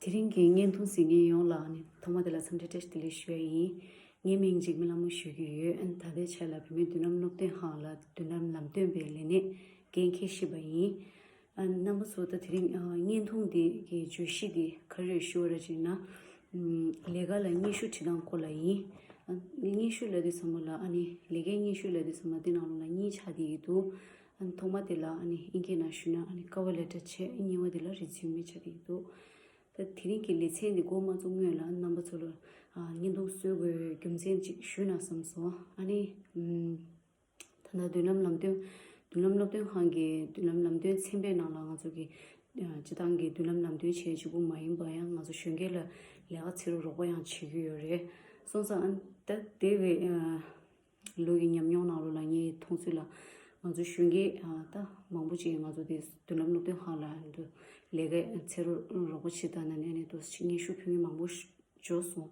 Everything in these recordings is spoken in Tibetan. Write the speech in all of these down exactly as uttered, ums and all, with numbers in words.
དེ་རིང་གི་བརྙན་ཐུང་གཟིགས་མཁན་ཡོངས་ལ་ཨ་ནི་ཐོག་མ་དེ་ལ་འཚམས་འདྲི་བཀྲ་ཤིས་བདེ་ལེགས་ཞུ་ཡ་ཡིན། ངའི་མིང་འཇིགས་མེད་ལྷ་མོ་ཞུ་གི་ཡོད། ཨ་ནི་ད་ལྟའི་ཆར་ལ་བུད་མེད་མདུན་ལམ་སློབ་སྟོན་ཁང་ལ་མདུན་ལམ་ལམ་སྟོན་པའི་ལས་གནས་འགན་འཁྱེར་བཞིན་པ་ཡིན། ཨ་ནི་རྣམ་པ་ཚོ་ད་དེ་རིང་ཨ་བརྙན་ཐུང་འདི་གི་བརྗོད་གཞི་འདི་ག་རེ་རེད་ཞུ་བ་རེད་ཅེ་ན། ཨམ་ལས་ཀ་ལ་སྙན་ཞུ་བྲིས་སྟངས་སྐོར་ལ་ཡིན། ཨ་སྙན་ཞུ་ལབ་དུས་ཙམ་པ་ལ་ཨ་ནི་ལས་ཀའི་སྙན་ཞུ་ལབ་དུས་ཙམ་པ་འདི་ནང་ལོགས་ལ་གཉིས་ཆགས་བསྡད་ཀྱི་འདུག་ཨ་ནི་ཐོག་མ་དེ་ལ་ཨ་ནི་ཨིན་སྐད་ནང་ཞུས་ན་ཨ་ནི་cover letter བྱས། གཉིས་པ་དེ་ལ་resume བྱས་བསྡད་ཀྱི་འདུག་ད་དེ་རིང་གི་ལེ་ཚན་འདི་འགོ་མ་བཙུགས་སྔོན་ལ་རྣམ་པ་ཚོ་ལ་ཨ་བརྙན་ཐུང་བཟོ་དགོས་རྒྱུ་མཚན་ཅིག་ཞུས་ན་བསམ་སོང་། ཨ་ནི་ཨམ་ད་ལྟ་མདུན་ལམ་ལམ་སྟོན་མདུན་ལམ་སློབ་སྟོན་ཁང་གི་མདུན་ལམ་ལམ་སྟོན་ཚན་པའི་ནང་ལ་ང་ཚོ་གི་ཨ་སྤྱི་བཏང་གི་མདུན་ལམ་ལམ་སྟོན་བྱས་གཅིག་པུ་མ་ཡིན་པ་ཡང་ང་ཚོ་གཞོན་སྐྱེས་ལ་ལས་ཀ་འཚོལ་རོགས་པ་ཡང་བྱེད་ཀྱི་ཡོད་རེད། སོང་ཙང་ཨ་ད་དེ་བས་ཨ་ལོ་གི་ཉམས་མྱོང་ནང་ལོགས་ལ་ངས་མཐོང་ཚུལ་ལ་ང་ཚོ་གཞོན་སྐྱེས་ཨ་ད་མང་པོ་ཅིག་ང་ཚོ་དེ་མདུན་ལམ་སློབ་སྟོན་ཁང་ལ་འགྲོ་ལས་ཀ་འཚོལ་རོགས་པ་བྱེད་དང་ན་ནས་ནས་དུ་སྙན་ཞུ་ཕུལ་མཁན་མང་པོ་ཞིག་འབྱོར་སོང་།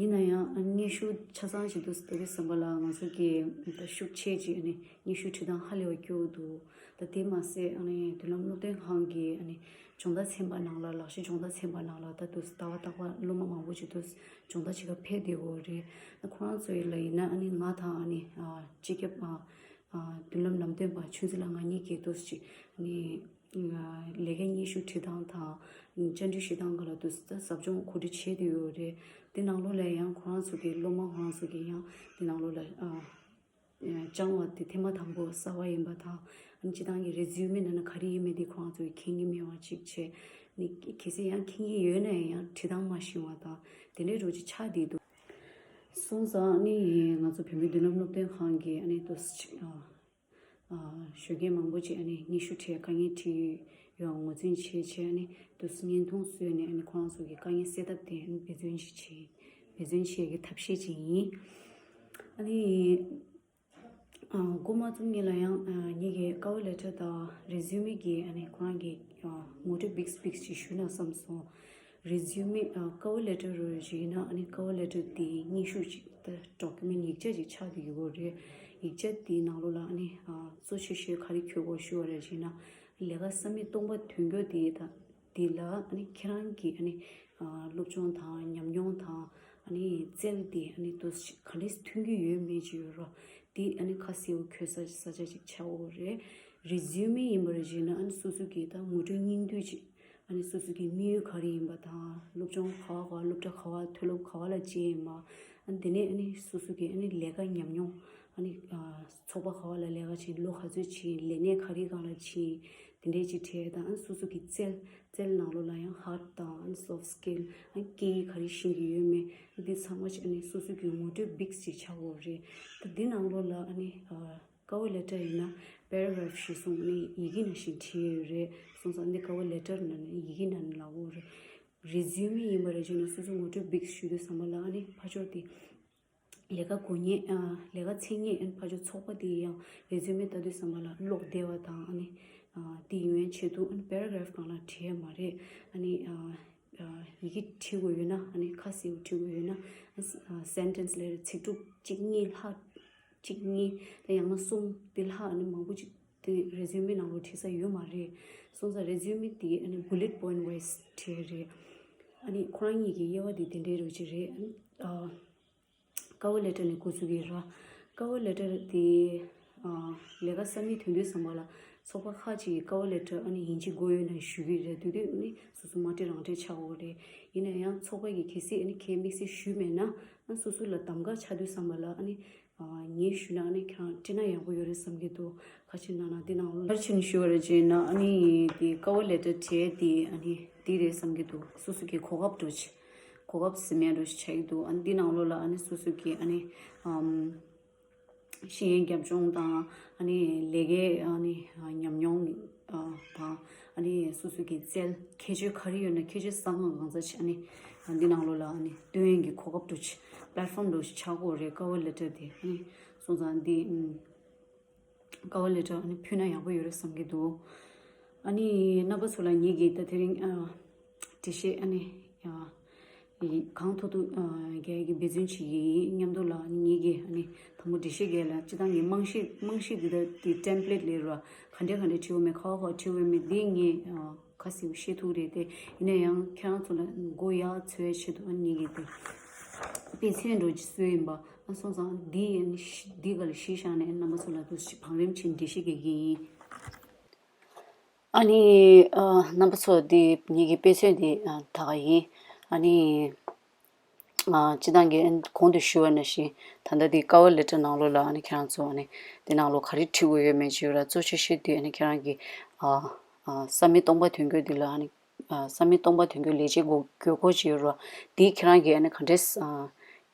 ཡིན་ན་ཡང་ཨ་སྙན་ཞུ་ཆ་ཚང་ཞིག་འདུག་ལྟ་བུའི་བསམ་པ་ལ་ང་ཚོ་གི་ད་ཤུགས་ཆེ་ཅིག་ཨ་ནི་སྙན་ཞུ་བྲིས་སྟངས་ཧ་ལས་པ་སྐྱོ་བོ་འདུག་ད་དེ་མ་ཟད་ཨ་ནི་མདུན་ལམ་སློབ་སྟོན་ཁང་གི་ཨ་ནི་སྦྱོང་བརྡར་ཚན་པ་ནང་ལ་ལག་ཤེས་སྦྱོང་བརྡར་ཚན་པ་ནང་ལ་ད་དུ་ཟླ་བ་རྟག་པར་སློབ་མ་མང་པོ་ཅིག་ཏུ་སྦྱོང་བརྡར་བྱེད་ག་ཕེབས་བསྡད་ཡོད་རེད། ད་ཁོ་རང་ཚོ་ཡི་ལ་ཡིན་ན་ཨ་ནི་ང་དང་ཨ་ནི་ཨ་སྤྱི་ཁྱབ་ཨ་ཨ་མདུན་ལམ་ལམ་སྟོན་པ་ཆུང་ཚེ་ལགས་ང་གཉིས་ཀྱིས་ཏོག་ཙམ་ཅིག་ཨ་ནི་ཨ་ལས་ཀའི་སྙན་ཞུ་བྲིས་སྟངས་དང་བཅར་འདྲི་ཞུ་སྟངས་སྒང་ལ་ཏོག་ཙམ་ཟབ་སྦྱོང་གོ་སྒྲིག་བྱས་བསྡད་ཡོད་རེད། དེ་ནང་ལོགས་ལ་ཡང་ཁོ་རང་ཚོ་གི་སློབ་མ་ཁོ་རང་ཚོ་གི་ཡང་དེ་ནང་ལོགས་ལ་ཨ། སྦྱང་བ་དེ་ཐེངས་མ་དང་པོ་གསར་པ་ཡིན་པ་དང་། ཨ་ནི་སྤྱི་བཏང་གི་resume ནང་ན་ག་རེ་ཡིན་མིན་དེ་ཁོ་རང་ཚོས་མཁྱེན་གྱི་མེད་པ་གཅིག་བྱས། ནི་གལ་སྲིད་ཡང་མཁྱེན་གྱི་ཡོད་ན་ཡང་བྲིས་སྟངས་མ་ཤེས་པ་དང་དེ་འདྲའི་རོ་ཅིག་ཆགས་བསྡད་འདུག་སོང་ཙང་ནི་ང་ཚོ་བོད་མིའི་མདུན་ལམ་སློབ་སྟོན་ཁང་གི་ཨ་ནི་ཏོག་ཙམ་ཅིག་ཨ་ཨ་ཞོགས་ཀས་མང་པོ་ཅིག་ཨ་ནི་སྙན་ཞུ་བྲིས་དཀའ་ངལ་འཕྲད་ཡོད་ངོས་འཛིན་བྱས་བྱས། ཨ་ནི་ཏོག་ཙམ་བརྙན་ཐུང་བཟོས་ནས་ཨ་ནི་ཁོ་རང་ཚོ་གི་དཀའ་ངལ་སེལ་ཐབས་དེ་ཨ་ནི་འབད་བརྩོན་ཅིག་བྱས་འབད་བརྩོན་བྱེད་ཀྱི་ཐབས་ཤེས་ཅིག་ཡིན། ཨ་ནི། ཨ་འགོ་མ་བཙུགས་སྔོན་ལ་ཡང་ཨ་ངེད་ཀྱི་cover letter དང་resume གི་ཨ་ནི་ཁོ་རང་གི་ཨ་ངོ་སྤྲོད་big big ཅིག་ཞུས་ན་བསམ་སོང་། Resume ཨ་cover letter རུ་བཞག་ན་ཨ་ནི་cover letter དེ་སྙན་ཞུ་ཅིག་ད་document ཡིག་ཆ་ཅིག་ཆགས་བསྡད་ཡོད་རེད། ཡིག་ཆ་དེའི་ནང་ལོགས་ལ་ཨ་ནི་ཨ་གཙོ་ཆེ་ཤོས་ག་རེ་འཁྱོལ་དགོས་ཞུ་བ་རེད་བཞག་ན་ལས་ཀ་ས་མིག་སྟོང་པ་ཐོན་རྒྱུ་དེ་དང་། དེ་ལ་ཨ་ནི་ཁྱེད་རང་གི་ཨ་ནི་ཨ་སློབ་སྦྱོང་དང་ཉམས་མྱོང་དང་ཨ་ནི་རྩལ་དེ་ཨ་ནི་ཏོག་ཙམ་ག་འདྲས་མཐུན་གྱི་ཡོད་མེད་ཅིག་ཡོད་རོགས། དེ་ཨ་ནི་ཁ་གསལ་པོ་འཁྱོལ་ས་ས་ཆ་ཅིག་ཆགས་ཡོད་རེད། Resume ཡིན་པ་རེད་བྱས་ན་ཨ་ནི་སོ་སོ་གི་ད་ངོ་སྤྲོད་སྙིང་བསྡུས་ཅིག་ཨ་ནི་སོ་སོ་གི་དམིགས་ཡུལ་ག་རེ་ཡིན་པ་དང་སློབ་སྦྱོང་ག་བ་ག་བ་སློབ་གྲྭ་ག་བ་མཐོ་སློབ་ག་བ་ལ་བྱས་ཡིན་པ། ཨ་ནི་དེ་ནས་ཨ་ནི་སོ་སོ་གི་ཨ་ནི་ལས་ཀ་ཉམས་མྱོང་ཨ་ནི་ཨ་ཚོགས་པ་ག་བ་ལ་ལས་ཀ་བྱས་ལོ་ག་ཚོད་བྱས་ལས་གནས་ག་རེ་སྒང་ལ་བྱས། དེ་འདྲའི་ཅིག་བྲིས་དང་། ཨ་ནི་སོ་སོ་གི་རྩལ་རྩལ་ནང་ལོགས་ལ་ཡང་hard དང་ཨ་ནི་soft skill ཨ་ནི་སྐད་ཡིག་ག་རེ་ཤེས་ཀྱི་ཡོད་མེད་འདི་ཚང་མ་ཅིག་ཨ་ནི་སོ་སོ་གི་ངོ་སྤྲོད་big ཅིག་ཆགས་ཡོད་རེད། ད་འདི་ནང་ལོགས་ལ་ཨ་ནི་ཨ་cover letter ཡིན་ན་paragraph ཞིག་སོང་ནས་ཡི་གེ་ནང་བཞིན་བྲིས་ཡོད་རེད། སོང་ཙང་འདི་cover letter ནང་ནས་ཡི་གེ་ནང་ནས་ལབ་ཡོད་རེད། Resume ཡིན་པ་རེད་བྱས་ན་སོ་སོ་ངོ་སྤྲོད་big ཞུ་དུས་ཙམ་པ་ལ་ཨ་ནི་ཕར་ཕྱོགས་དེ། ལས་ཀ་དགོས་མཁན་ཨ་ལས་ཀ་འཚོལ་མཁན་ཨ་ནི་ཕར་ཕྱོགས་ཚོགས་པ་དེ་ཡང་resume ལྟ་དུས་ཙམ་པ་ལ་ཀློག་བདེ་བ་དང་ཨ་ནི་ཨ་དེ་ཡོང་ཡན་ཆེད་དུ་ཨ་ནི་paragraph སྒང་ལ་བྲིས་ཡ་མ་རེད། ཨ་ནི་ཨ་ཨ་ཡི་གེ་བྲིས་དགོས་ཡོད་ན་ཨ་ནི་ཁ་གསལ་པོ་བྲིས་དགོས་ཡོད་ན་ཨ་sentence ལས་ཚིག་གྲུབ་གཅིག་གཉིས་ལྷག་གཅིག་གཉིས་དང་ཡང་ན་གསུམ་དེ་ལྷག་ཨ་ནི་མང་པོ་ཅིག་དེ་resume ནང་ལོགས་བྲིས་ས་ཡོད་མ་རེད། སོང་ཙང་resume དེ་ཨ་ནི་bullet point wise བྲིས་རེད། ཨ་ནི་ཁོ་རང་གཉིས་ཀྱི་དབྱེ་བ་དེ་དེ་འདྲའི་རུ་ཅིག་རེད། ཨ་ནི་ཨ། cover letter ནས་འགོ་ཚུགས་ཀྱི་ར། cover letter དེ་ཨ་ལས་ཀ་ས་མིག་ཐོན་དུས་ཙམ་པ་ལ་ཚོགས་པ་ཁག་ཅིག་གིས་cover letter ཨ་ནི་ཡིན་གཅིག་དགོས་ཡོད་ན་ཞུ་གི་རེད། དེ་དུས་ནི་སོ་སོ་མ་སྤྲད་རང་སྤྲད་ཆགས་ཡོད་རེད། ཡིན་ན་ཡང་ཚོགས་པ་གིས་གལ་སྲིད་ཨ་ནི་ཁས་དམིགས་བསལ་ཞུས་མེད་ན་ཨ་སོ་སོ་ལ་གདམ་ག་ཆགས་དུས་ཙམ་པ་ལ་ཨ་ནི་ཨ་ངས་ཞུས་ན་ཨ་ནི་ཁྱེད་རང་སྤྲད་ན་ཡག་པོ་ཡོད་རེད་བསམ་གྱི་འདུག་ཁ་ཅིག་ནང་ན་འདི་ནང་ལོགས་ལ་ཕར་ཕྱིན་ཞུ་བ་རེད་བྱས་ན་ཨ་ནི་དེ་cover letter བྲིས་དེ་ཨ་ནི་འདི་རེད་བསམ་གྱི་འདུག་སོ་སོ་གི་གོ་སྐབས་འགྲོ་ཆེ། གོ་སྐབས་ཟེར་མཁན་འདྲ་ཞིག་ཆགས་ཀྱི་འདུག་ཨ་ནི་འདི་ནང་ལོགས་ལ་ཨ་ནི་སོ་སོ་གི་ཨ་ནི་ཨམ་ཤེས་ཡོན་རྒྱབ་ལྗོངས་དང་ཨ་ནི་ལས་ཀའི་ཨ་ནི་ཉམས་མྱོང་ཨ་དང་ཨ་ནི་སོ་སོ་གི་རྩལ་ཁྱད་ཆོས་ག་རེ་ཡོད་ན་ཁྱད་ཆོས་གསར་ཁང་གང་ས་ཆེ་ཨ་ནི་འདི་ནང་ལོགས་ལ་ཨ་ནི་སྟོན་ཡོན་གྱི་གོ་སྐབས་འདྲ་ཞིག་platform འདྲ་ཞིག་ཆགས་ཀྱི་ཡོད་རེད། cover letter དེ་ཨ་ནི་སོང་ཙང་འདི་ཨམ། cover letter ཨ་ནི་ཕུལ་ན་ཡག་པོ་ཡོད་རེད་བསམ་གྱི་འདུག་ཨ་ནི་རྣམ་པ་ཚོ་ལ་ངེད་ཀྱིས་ད་དེ་རིང་ཨ་འགྲེལ་བཤད་ཨ་ནི་ཨ་གང་ཐུབ་ཐུབ་ཨ་རྒྱག་གི་འབད་བརྩོན་བྱེད་ཀྱི་ཡིན། མཉམ་དུ་ལ་ཨ་ནི་ངེད་ཀྱིས་ཨ་ནི་དང་པོ་འགྲེལ་བཤད་རྒྱག་ལ་སྤྱི་བཏང་གི་རྨང་གཞི་རྨང་གཞི་འདི་ད་དེ་template ལས་ར་ག་འདྲས་ག་འདྲས་བྲིས་ཡོད་མེད་ག་བ་ག་བ་བྲིས་ཡོད་མེད་འདི་ངས་ཨ་ ཁ་གསལ་པོ་ཤེས་ཐུབ་རེད་དེ། ཡིན་ན་ཡང་ཁྱེད་རང་ཚོ་ལ་མགོ་ཡག་འཚོ་བའི་ཆེད་དུ་ཨ་ངེད་ཀྱིས་དེ་དཔེ་མཚོན་འདྲ་ཅིག་བཟོས་ཡིན་པ། ཨ་སོང་ཙང་འདི་ཡིན་འདི་ག་ལ་གཞི་བཞག་ནས་རྣམ་པ་ཚོ་ལ་འདུག་སེ་བང་རིམ་བྱས་འགྲེལ་བཤད་རྒྱག་གི་ཡིན། ཨ་ནི་ཨ་རྣམ་པ་ཚོ་འདི་ངེད་ཀྱི་དཔེ་མཚོན་འདི་ཨ་ད་ག་ཡིན། ཨ་ནི། ཨ་སྤྱིར་བཏང་གི་གོང་དུ་ཞུ་བ་ནང་བཞིན་ད་ལྟ་འདི་cover letter ནང་ལོགས་ལ་ཨ་ནི་ཁྱེད་རང་ཚོ་ཨ་ནི་འདི་ནང་ལོགས་ག་རེ་བྲིས་དགོས་ཡོད་མེད་ཅིག་ཡོད་ར། གཙོ་ཆེ་ཤོས་དེ་ཨ་ནི་ཁྱེད་རང་གི་ཨ་ཨ་ས་མིག་སྟོང་པ་ཐོན་རྒྱུ་འདི་ལ་ཨ་ནི་ཨ་ས་མིག་སྟོང་པ་ཐོན་རྒྱུ་ལས་བྱེད་དགོས་དགོས་མཁོ་ཅིག་ཡོད་ར། འདི་ཁྱེད་རང་གི་ཨ་ནི་ག་འདྲས་ཨ་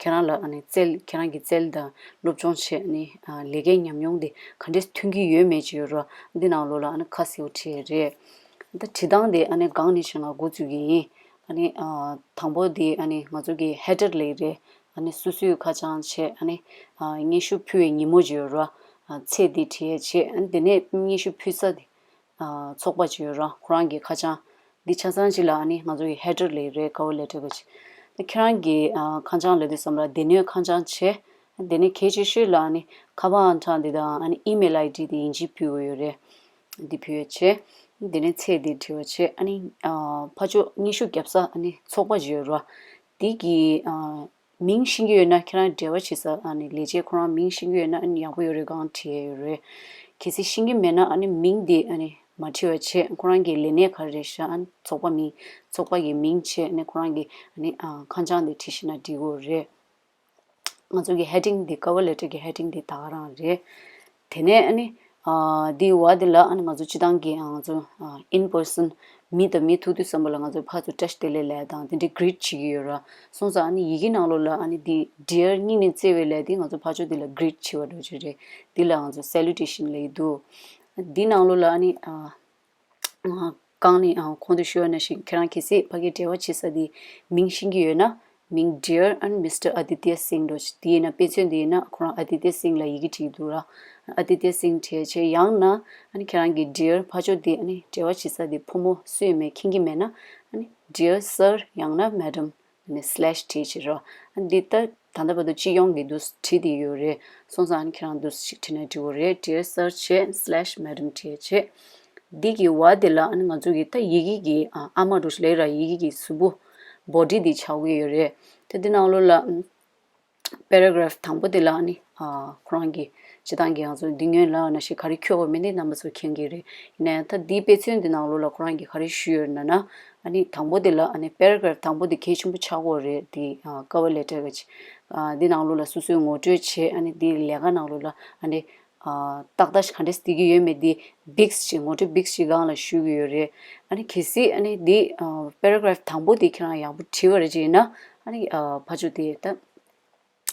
ཁྱེད་རང་ལ་ཨ་ནི་རྩལ་ཁྱེད་རང་གི་རྩལ་དང་སློབ་སྦྱོང་བྱས་ཨ་ནི་ཨ་ལས་ཀའི་ཉམས་མྱོང་དེ་ག་འདྲས་ཐོན་གྱི་ཡོད་མེད་ཅིག་ཡོད་ར། འདི་ནང་ལོགས་ལ་ཨ་ནི་ཁ་གསལ་པོ་བྲིས་ཡོད་རེད། ད་བྲིས་སྟངས་དེ་ཨ་ནི་སྒང་ནས་བྱས་ན་འགོ་འཛུགས་ཀྱི་ཡིན། ཨ་ནི་ཨ་དང་པོ་དེ་ཨ་ནི་ང་ཚོ་གི་header ལབ་ཀྱི་རེད། ཨ་ནི་སོ་སོའི་ཁ་བྱང་བྱས། ཨ་ནི་ཨ་སྙན་ཞུ་ཕུལ་བའི་ཉིན་མོ་ཅིག་ཡོད་ར། ཨ་ཚེས་དེ་བྲིས་བྱས། ཨ་ནི་དེ་ནས་སྙན་ཞུ་ཕུལ་ས་དེ་ཨ་ཚོགས་པ་ཅིག་ཡོད་ར། ཁོ་རང་གི་ཁ་བྱང་འདི་ཆ་ཚང་ཅིག་ལ་ཨ་ནི་ང་ཚོ་གི་header ལབ་ཀྱི་རེད། cover letter གི་ཅིག་ད་ཁྱེད་རང་གི་ཨ་ཁ་བྱང་ལབ་དུས་ཙམ་ལ་སྡེ་སྣོད་ཁ་བྱང་བྱས། དེ་ནས་གལ་ཆེ་ཤོས་ལ་ཨ་ནི་ཁ་པར་ཨང་གྲངས་འདི་དང་ཨ་ནི་email ID དེ་ཡིན་གཅིག་ཕུལ་དགོས་ཡོད་རེད། འདི་ཕུལ་ཡ་བྱས། དེ་ནས་ཚེས་འདི་བྲིས་པ་བྱས། ཨ་ནི་ཨ་ཕར་ཕྱོགས་སྙན་ཞུ་བརྒྱབ་ས་ཨ་ནི་ཚོགས་པ་ཅིག་ཡོད་རེད་བ། འདི་གི་ཨ་མིང་ཤེས་ཀྱི་ཡོད་ན། ཁྱེད་རང་འབྲེལ་བ་བྱེད་ས་ཨ་ནི་ལས་བྱེད་ཁོ་རང་མིང་ཤེས་ཀྱི་ཡོད་ན་ཨ་ནི་ཡག་པོ་ཡོད་རེད། གང་བྲིས་ཡ་ཡོད་རེད། གལ་སྲིད་ཤེས་ཀྱི་མེད་ན་ཨ་ནི་མིང་འདི་ཨ་ནི་མ་བྲིས་པ་བྱས། ཁོ་རང་གི་ལས་གནས་ག་རེ་རེད་ཤག་ཨ་ནི་ཚོགས་པ་མིང་། ཚོགས་པ་གི་མིང་བྱས། ཨ་ནི་ཁོ་རང་གི་ཨ་ནི་ཨ་ཁ་བྱང་འདི་བྲིས་ཤེས་ན་འགྲིག་གི་རེད། ང་ཚོ་གི་heading འདི་cover letter གི་heading འདི་ད་ག་རང་རེད། དེ་ནས་ཨ་ནི་ཨ་འདི་བ་འདི་ལ་ཨ་ནི་ང་ཚོ་སྤྱིར་བཏང་གི་ང་ཚོ་ཨ་in person མི་དང་མི་ཐུག་དུས་ཙམ་པ་ལ་ང་ཚོ་ཕར་ཚུར་བཀྲ་ཤིས་བདེ་ལེགས་ལབ་དང་དེ་འདྲའི་greet བྱེད་ཀྱི་ཡོད་ར། སོང་ཙང་ཨ་ནི་ཡི་གེ་ནང་ལོགས་ལ་ཨ་ནི་འདི་dear སྙིང་ནས་བརྩེ་བའི་ལབ་དེ་ང་ཚོ་ཕར་ཕྱོགས་འདི་ལ་greet བྱེད་པ་འདྲ་ཅིག་རེད། འདི་ལ་ང་ཚོ་salutation ལབ་ཀྱི་འདུག་འདི་ནང་ལོགས་ལ་ཨ་ནི་ཨ། གང་ནས་ཨ་གོང་དུ་ཞུས་པ་ནང་བཞིན་ཁྱེད་རང་གལ་སྲིད་ཕ་གིའི་འབྲེལ་བ་བྱེད་ས་དེ་མིང་ཤེས་ཀྱི་ཡོད་ན། མིང་Dear and Mister Aditya Singh འདྲ་ཅིག་དེ་ཡིན་ན། དཔེ་མཚོན་དེ་ཡིན་ན་ཁོ་རང་Aditya Singh ལ་ཡི་གེ་བྲིས་འདུག་ར། Aditya Singh བྲིས་བྱས། ཡང་ན་ཨ་ནི་ཁྱེད་རང་གི་Dear ཕར་ཕྱོགས་དེ་ཨ་ནི་འབྲེལ་བ་བྱེད་ས་དེ་ཕོ་མོ་སུ་ཡིན་མིན་མཁྱེན་གྱི་མེད་ན། ཨ་ནི་Dear Sir ཡང་ན་Madam ཨ་ནི་slash བྲིས་བྱས་རོ། ཨ་ནི་འདི་ལྟ་ད་ལྟ་བར་དུ་སྤྱི་ཡོངས་ཀྱི་འདུག་བྲིས་བསྡད་ཡོད་རེད། སོང་ཙང་ཨ་ནི་ཁྱེད་རང་འདུག་ཅིག་བྲིས་ན་འགྲིག་གི་རེད། Dear Sir བྱས་slash Madam བྲིས་བྱས། འདི་གི་བ་དེ་ལ་ཨ་ནི་ང་ཚོ་གི་ད་ཡི་གེ་གི་ཨ་ཨ་མ་འདྲ་ཅིག་ལབ་ར། ཡི་གེ་གི་གཟུགས་པོ་body འདི་ཆགས་ཀྱི་ཡོད་རེད། ད་འདི་ནང་ལོགས་ལ་paragraph དང་པོ་དེ་ལ་ཨ་ནི་ཨ་ཁོ་རང་གི་སྤྱིར་བཏང་གི་ང་ཚོ་འདི་སྔོན་ལ་ནང་བཞིན་ག་རེ་འཁྱོལ་དགོས་མིན་དེ་རྣམ་པ་ཚོ་མཁྱེན་གྱི་རེད། ཡིན་ན་ཡང་ད་འདིའི་དཔེ་མཚོན་འདི་ནང་ལོགས་ལ་ཁོ་རང་གིས་ག་རེ་ཞུས་ཡོད་ན་ན། ཨ་ནི་དང་པོ་དེ་ལ་ཨ་ནི་paragraph དང་པོ་དེ་གལ་ཆེན་པོ་ཆགས་ཀྱི་ཡོད་རེད། དེ་ཨ་cover letter གི་ཨ་འདི་ནང་ལོགས་ལ་སོ་སོའི་ངོ་སྤྲོད་བྱས། ཨ་ནི་འདི་ལས་ཀ་ནང་ལོགས་ལ་ཨ་ནི་ཨ་ཏག་ཏག་ག་འདྲས་བསྡད་ཀྱི་ཡོད་མེད་དེ་big ཅིག་ངོ་སྤྲོད་big ཅིག་སྒང་ལ་ཞུ་གི་ཡོད་རེད། ཨ་ནི་གལ་སྲིད་ཨ་ནི་འདི་ཨ་paragraph དང་པོ་དེ་ཁྱེད་རང་ཡག་པོ་བྲིས་པ་རེད་ཅེ་ཡིན་ན། ཨ་ནི་ཨ་ཕར་ཕྱོགས་དེ་ད་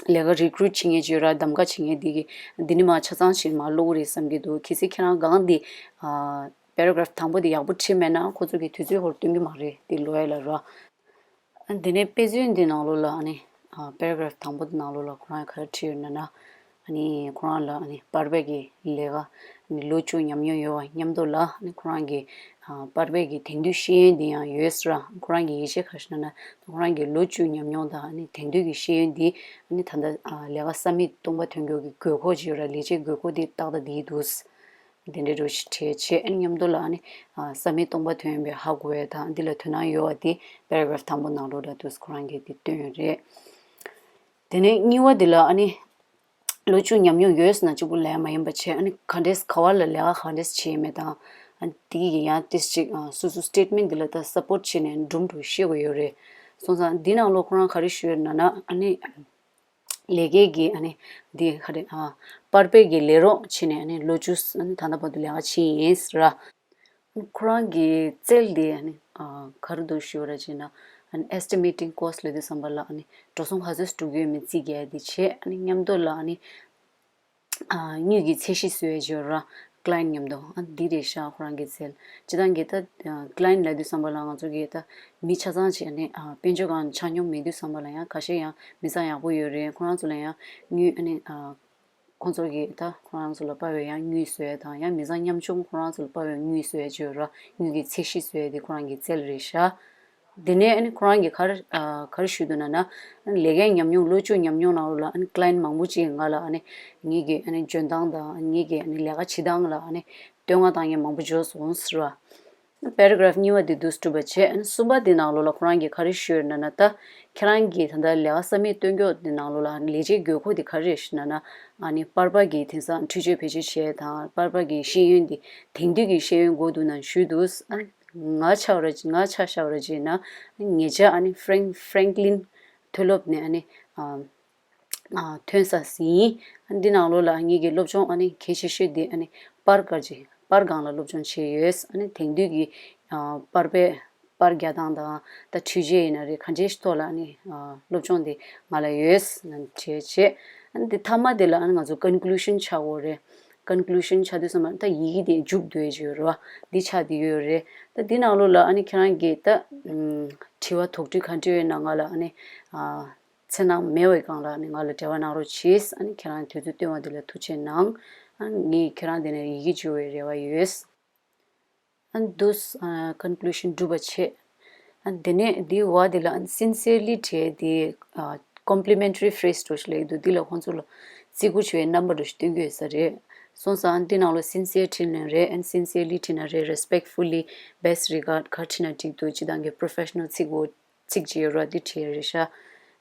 ལས་ཀ་recruit བྱེད་མཁན་ཅིག་ཡོད་ར། གདམ་ག་བྱེད་མཁན་དེ་གི་འདི་ནས་མར་ཆ་ཚང་ཞིག་མར་ཀློག་གི་རེད་བསམ་གྱི་འདུག་གལ་སྲིད་ཁྱེད་རང་སྒང་དེ་ཨ་paragraph དང་པོ་དེ་ཡག་པོ་བྲིས་མེད་ན་ཁོ་ཚོ་གིས་དུས་ཚོད་ཧོར་སྟོན་གྱི་མ་རེད། དེ་ཀློག་ཡ་ལ་ར། ཨ་དེ་ནས་དཔེ་མཚོན་འདི་ནང་ལོགས་ལ་ཨ་ནི་ཨ་paragraph དང་པོ་དེ་ནང་ལོགས་ལ་ཁོ་རང་ག་རེ་བྲིས་ཡོད་ན་ན། ཨ་ནི་ཁོ་རང་ལ་ཨ་ནི་པར་པས་ཀྱི་ལས་ཀ་ཨ་ནི་ལོ་བཅུ་ཉམས་མྱོང་ཡོད་པ་མཉམ་དུ་ལ། ཨ་ནི་ཁོ་རང་གི་ཨ་པར་པས་ཀྱི་དེང་དུས་ཤེས་ཡོན་འདི་ཡང་ཡོད་ཟེར་ར། ཁོ་རང་གི་ཡིད་ཆེས་ག་རེ་ཞིག་ན་ན། ཁོ་རང་གི་ལོ་བཅུ་ཉམས་མྱོང་དང་ཨ་ནི་དེང་དུས་ཀྱི་ཤེས་ཡོན་འདི་ཨ་ནི་ད་ལྟ་ཨ་ལས་ཀ་ས་མིག་སྟོང་པ་ཐོན་རྒྱུ་གི་དགོས་མཁོ་ཅིག་ཡོད་ར། ལས་བྱེད་དགོས་མཁོ་འདི་ཏག་ཏག་འདི་འདུག་དེ་འདྲའི་འདྲ་ཞིག་བྲིས་བྱས། ཨ་ནི་མཉམ་དུ་ལ་ཨ་ནི་ཨ་ས་མིག་སྟོང་པ་ཐོན་པའི་ཧ་གོ་བའི་དང་འདི་ལ་དོ་སྣང་ཡོད་པ་དེ་paragraph དང་པོ་ནང་ལོགས་ལ་འདུག་ཁོ་རང་གིས་དེ་བཏོན་ཡོད་རེད། དེ་ནས་གཉིས་པ་འདི་ལ་ཨ་ནི་ལོ་བཅུ་ཉམས་མྱོང་ཡོད་ཟེར་ན་གཅིག་པུ་ལབ་ཡ་མ་ཡིན་པ་བྱས། ཨ་ནི་ག་འདྲས་ག་བ་ལ་ལས་ཀ་ག་འདྲས་བྱས་མེད་དང་། ཨ་ནི་དེ་གི་ཡང་ཏིས་ཅིག་ཨ་སོ་སོ་statement འདི་ལ་ད་support བྱས་ནས་འགྲུབ་འགྲུབ་བཤད་དགོས་ཡོད་རེད། སོང་ཙང་འདི་ནང་ལོགས་ཁོ་རང་ག་རེ་ཞུས་ཡོད་ན་ན། ཨ་ནི་ལས་ཀའི་གི་ཨ་ནི་འདི་ག་རེ་ཨ་པར་པའི་གི་ལས་རོགས་བྱས་ནས་ཨ་ནི་ལོ་བཅུ་ཨ་ནི་ད་ལྟ་བར་དུ་ལས་ཀ་བྱས་ཡིན་ཟེར་ར། ཁོ་རང་གི་རྩལ་དེ་ཨ་ནི་ཨ་ག་རེ་འདུག་ཞུ་བ་ར་བྱས་ན། ཨ་ནི་estimating cost ལབ་དུས་ཙམ་པ་ལ་ཨ་ནི་འགྲོ་སོང་ག་ཚོད་འགྲོ་གི་ཡོད་མེད་རྩིས་རྒྱག་ཡ་དེ་བྱས། ཨ་ནི་མཉམ་དུ་ལ་ཨ་ནི་ཨ་དངུལ་གྱི་ཚད་གཞི་བཟོ་ཡ་ཅིག་ཡོད་ར། client མཉམ་དུ། ཨ་འདི་རེད་ཤག་ཁོ་རང་གི་རྩལ། སྤྱིར་བཏང་གི་ད་ཨ་client ལབ་དུས་ཙམ་པ་ལ་ང་ཚོ་གི་ད་མི་ཆ་ཚང་ཅིག་ཨ་ནི་ཨ་དཔལ་འབྱོར་སྒང་ཆ་སྙོམས་མེད་དུས་ཙམ་པ་ལ་ཡང་ཁ་ཤས་ཡང་མི་ཚང་ཡག་པོ་ཡོད་རེད། ཁོ་རང་ཚོ་ལ་ཡང་དངུལ་ཨ་ནི་ཨ་ཁོང་ཚོ་གིས་ད་ཁོ་རང་ཚོ་ལ་དཔའ་བའི་ཡང་དངུལ་བཟོ་ཡ་དང་། ཡང་མི་ཚང་ཉམ་ཆུང་ཁོ་རང་ཚོ་ལ་དཔའ་བའི་དངུལ་བཟོ་ཡ་ཅིག་ཡོད་ར། དངུལ་གྱི་ཚད་གཞི་བཟོ་ཡ་དེ་ཁོ་རང་གི་རྩལ་རེད་ཤག་དེ་ནས་ཨ་ནི་ཁོ་རང་གིས་ག་རེ་ཨ་ག་རེ་ཞུས་འདུག་ན་ན། ལས་ཀའི་ཉམས་མྱོང་ལོ་བཅུ་ཉམས་མྱོང་ནང་ལོགས་ལ་ཨ་ནི་client མང་པོ་ཅིག་ང་ལ་ཨ་ནི་ངེད་ཀྱི་ཨ་ནི་འཇོན་ཐང་དང་ངེད་ཀྱི་ཨ་ནི་ལས་ཀ་བྱེད་སྟངས་ལ་ཨ་ནི་བསྟོད་བསྔགས་བཏང་མཁན་མང་པོ་འབྱོར་སོང་ཟེར་བ། པེ་ར་གྷ་རབ་གཉིས་པ་དེ་འདུག་སེ་གྲུབ་པ་བྱས། གསུམ་པ་དེ་ནང་ལོགས་ལ་ཁོ་རང་གིས་ག་རེ་ཞུས་ན་ན། ད་ཁྱེད་རང་གིས་ད་ལྟ་ལས་ཀ་ས་མིག་སྟོན་ཀྱོག་དེ་ནང་ལོགས་ལ་ལས་བྱེད་དགོས་མཁོ་དེ་ག་རེ་རེད་ཞུ་ན་ན། ཨ་ནི་པར་པ་གི་དེང་སང་འཕྲུལ་ཆས་བེད་སྤྱོད་བྱས་དང་། པར་པ་གི་ཤེས་ཡོན་དེ་དེང་དུས་ཀྱི་ཤེས་ཡོན་དགོས་འདུག་ན་ཞུས་འདུག་ཨ་ང་ཆ་བ་ར་ང་ཆ་བཞག་པ་ར་བྱས་ན། ངེད་ཅག་ཨ་ནི་ཧྥ་རེང་ཧྥ་རེང་ཀི་ལིན་མཐོ་སློབ་ནས་ཨ་ནི་ཨ། ཨ། ཐོན་ས་ཡིན། འདི་ནང་ལོགས་ལ་ངེད་ཀྱི་སློབ་སྦྱོང་ཨ་ནི་གལ་ཆེ་ཤོས་དེ་ཨ་ནི་པར་དཀར་རྗེ་པར་སྒང་ལ་སློབ་སྦྱོང་བྱས་ཡོད། ཨ་ནི་དེང་དུས་ཀྱི་ཨ་པར་པའི་པར་རྒྱག་སྟངས་དང་། ད་འཕྲུལ་ཆས་ཡིན་ན་རེད། གང་ཅིའི་ཐོག་ལ་ཨ་ནི་ཨ་སློབ་སྦྱོང་དེ་ང་ལ་ཡོད་ཟེར་ནས་བྱས་བྱས། ཨ་ནི་འདི་མཐའ་མ་དེ་ལ་ཨ་ནི་ང་ཚོ་ཀོན་ཀུ་ལུ་ཤན་ཆགས་ཡོད་རེད། ཀོན་ཀུ་ལུ་ཤན་ཆགས་དུས་ཙམ་པ་ད་ཡི་གེ་དེ་མཇུག་བསྡུ་ཡས་ཅིག་ཡོད་རེད་བ། འདི་ཆགས་བསྡད་ཡོད་རེད། ད་འདི་ནང་ལོགས་ལ་ཨ་ནི་ཁྱེད་རང་གིས་ད་ཨམ་དྲི་བ་དོགས་འདྲི་ག་འདྲི་ཡོད་ན་ང་ལ་ཨ་ནི་ཨ། འཚེར་སྣང་མེད་པའི་སྒང་ལ་ནི་ང་ལ་འབྲེལ་བ་གནང་རོགས་གྱིས། ཨ་ནི་ཁྱེད་རང་དུས་ཚོད་བཏོན་པ་འདི་ལ་ཐུགས་རྗེ་གནང་། ཨ་ནི་ངས་ཁྱེད་རང་འདི་ནས་ཡི་གེ་འབྱོར་བའི་རེ་བ་ཡོད། ཨ་ནི་འདུག་ཨ། ཀོན་ཀུ་ལུ་ཤན་གྲུབ་པ་བྱས། ཨ་ནི་དེ་ནས་འདིའི་འོག་འདི་ལ་ཨ་ནི་སིན་སི་ཡར་ལི་བྲིས་ཏེ། ཨ། ཀོམ་པི་ལི་མེན་ཊ་རི་ཕི་རེ་སི་འདྲ་ཞིག་སླེབས་འདུག་འདི་ལ་ཁོང་ཚོ་ལ་བརྩི་བཀུར་ཞུ་བའི་རྣམ་པ་འདྲ་ཞིག་སྟོན་གྱི་ཡོད་ས་རེད། སོང་ཙང་ཨ་ནི་འདི་ནང་ལ་སིན་སི་ཡར་བྲིས་ན་རེད། ཨ་ནི་སིན་སི་ཡར་ལི་བྲིས་ན་རེད། རེ་སི་པེག་ཕུ་ལི། བེ་སི་ཊི་རི་གཱར་ཌི། ག་རེ་བྲིས་ན་འགྲིག་འདུག་སྤྱིར་བཏང་གི་པོ་རོ་ཕེ་ཤ་ནལ་ཚིག་འོ་ཚིག་ཅིག་ཡོད་རེད་བ། འདི་བྲིས་རེད་ཤག་